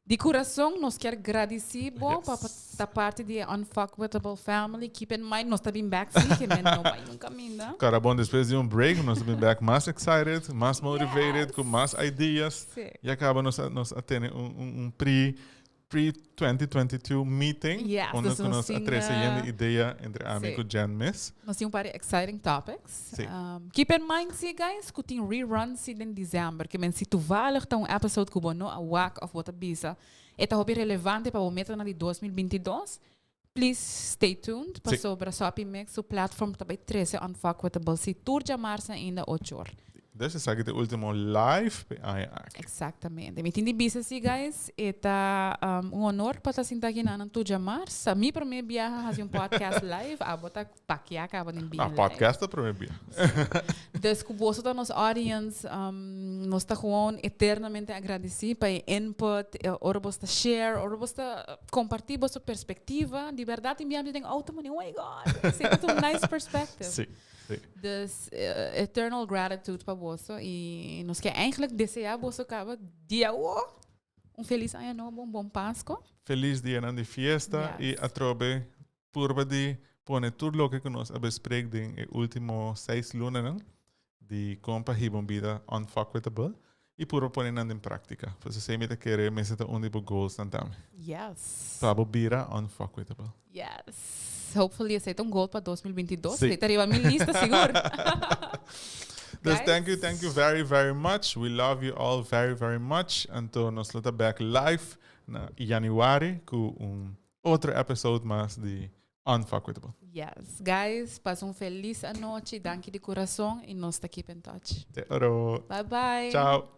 Di kurason nos kier gradisí bo pa ta parti di e Unfuckwithable family. Keep in mind, nos ta bin bek sí, ke men no bai nunka minda. Kara bon, despues di un break nos ta bin bek mas excited, mas motivated, ku mas ideas. Ya kaba nos a nos a tene un un pre pre 2022 meeting Yes, unda dus ku nos nos a tin, trese yen di idea entre ami sí. ku Jen mes. Nos tin un par di exciting topics. Sí. Keep in mind sí guys ku tin reruns sí den december. Ke men si toevallig ta un episode ku bo no a wak of bo ta bisa e ta hopi relevante pa bo metanan di 2022, please stay tuned Sí. pasobra Soppy Mix su platform ta bai trese Unfuckwithable sí tur djamarsa ainda ocho or. Dus esaki ta e ultimo live p'e aña aki. Exactamente. Mi tin di bisa si guys, e ta un honor pa ta sinta aki na nan tuja mars. Mi prome biaha haci un podcast live, abo ta pakia caba den bien live. Podcast ta prome biaha. Dus cu boso ta nos audience, nos ta gewoon eternamente agradeci pa e input, ora boso ta share, ora boso ta comparti boso perspectiva. Di berdad tin biaha mi ta den auto mane, oh my God, esey ta un nice perspective. Si, si. Dus eternal gratitude pa boso y nos ke eigenlijk desea boso caba dia awo un feliz aña nobo, un bon Pasco. Feliz dianan di fiesta y atrobe purba di pone tur loke ku nos a bespreek den e ultimo seis lunanan di kon pa hiba un bida unfuckwithable i purba pone nan den praktika. Pues esei mi ta kere mester ta un di bo goalsnan tambe. Yes. Pa bo bira unfuckwithable. Yes. Hopefully esei ta un goal pa 2022. Sí. Esei ta riba mi lista sigur. Dus Guys. thank you, thank you very, very much. We love you all very, very much. Anto nos lo ta back live na januari ku un otro episode mas di Unfuckwithable. Yes. Guys, pasa un feliz anochi. Danki di corazon y nos ta keep in touch. Te oro. Bye bye. Ciao.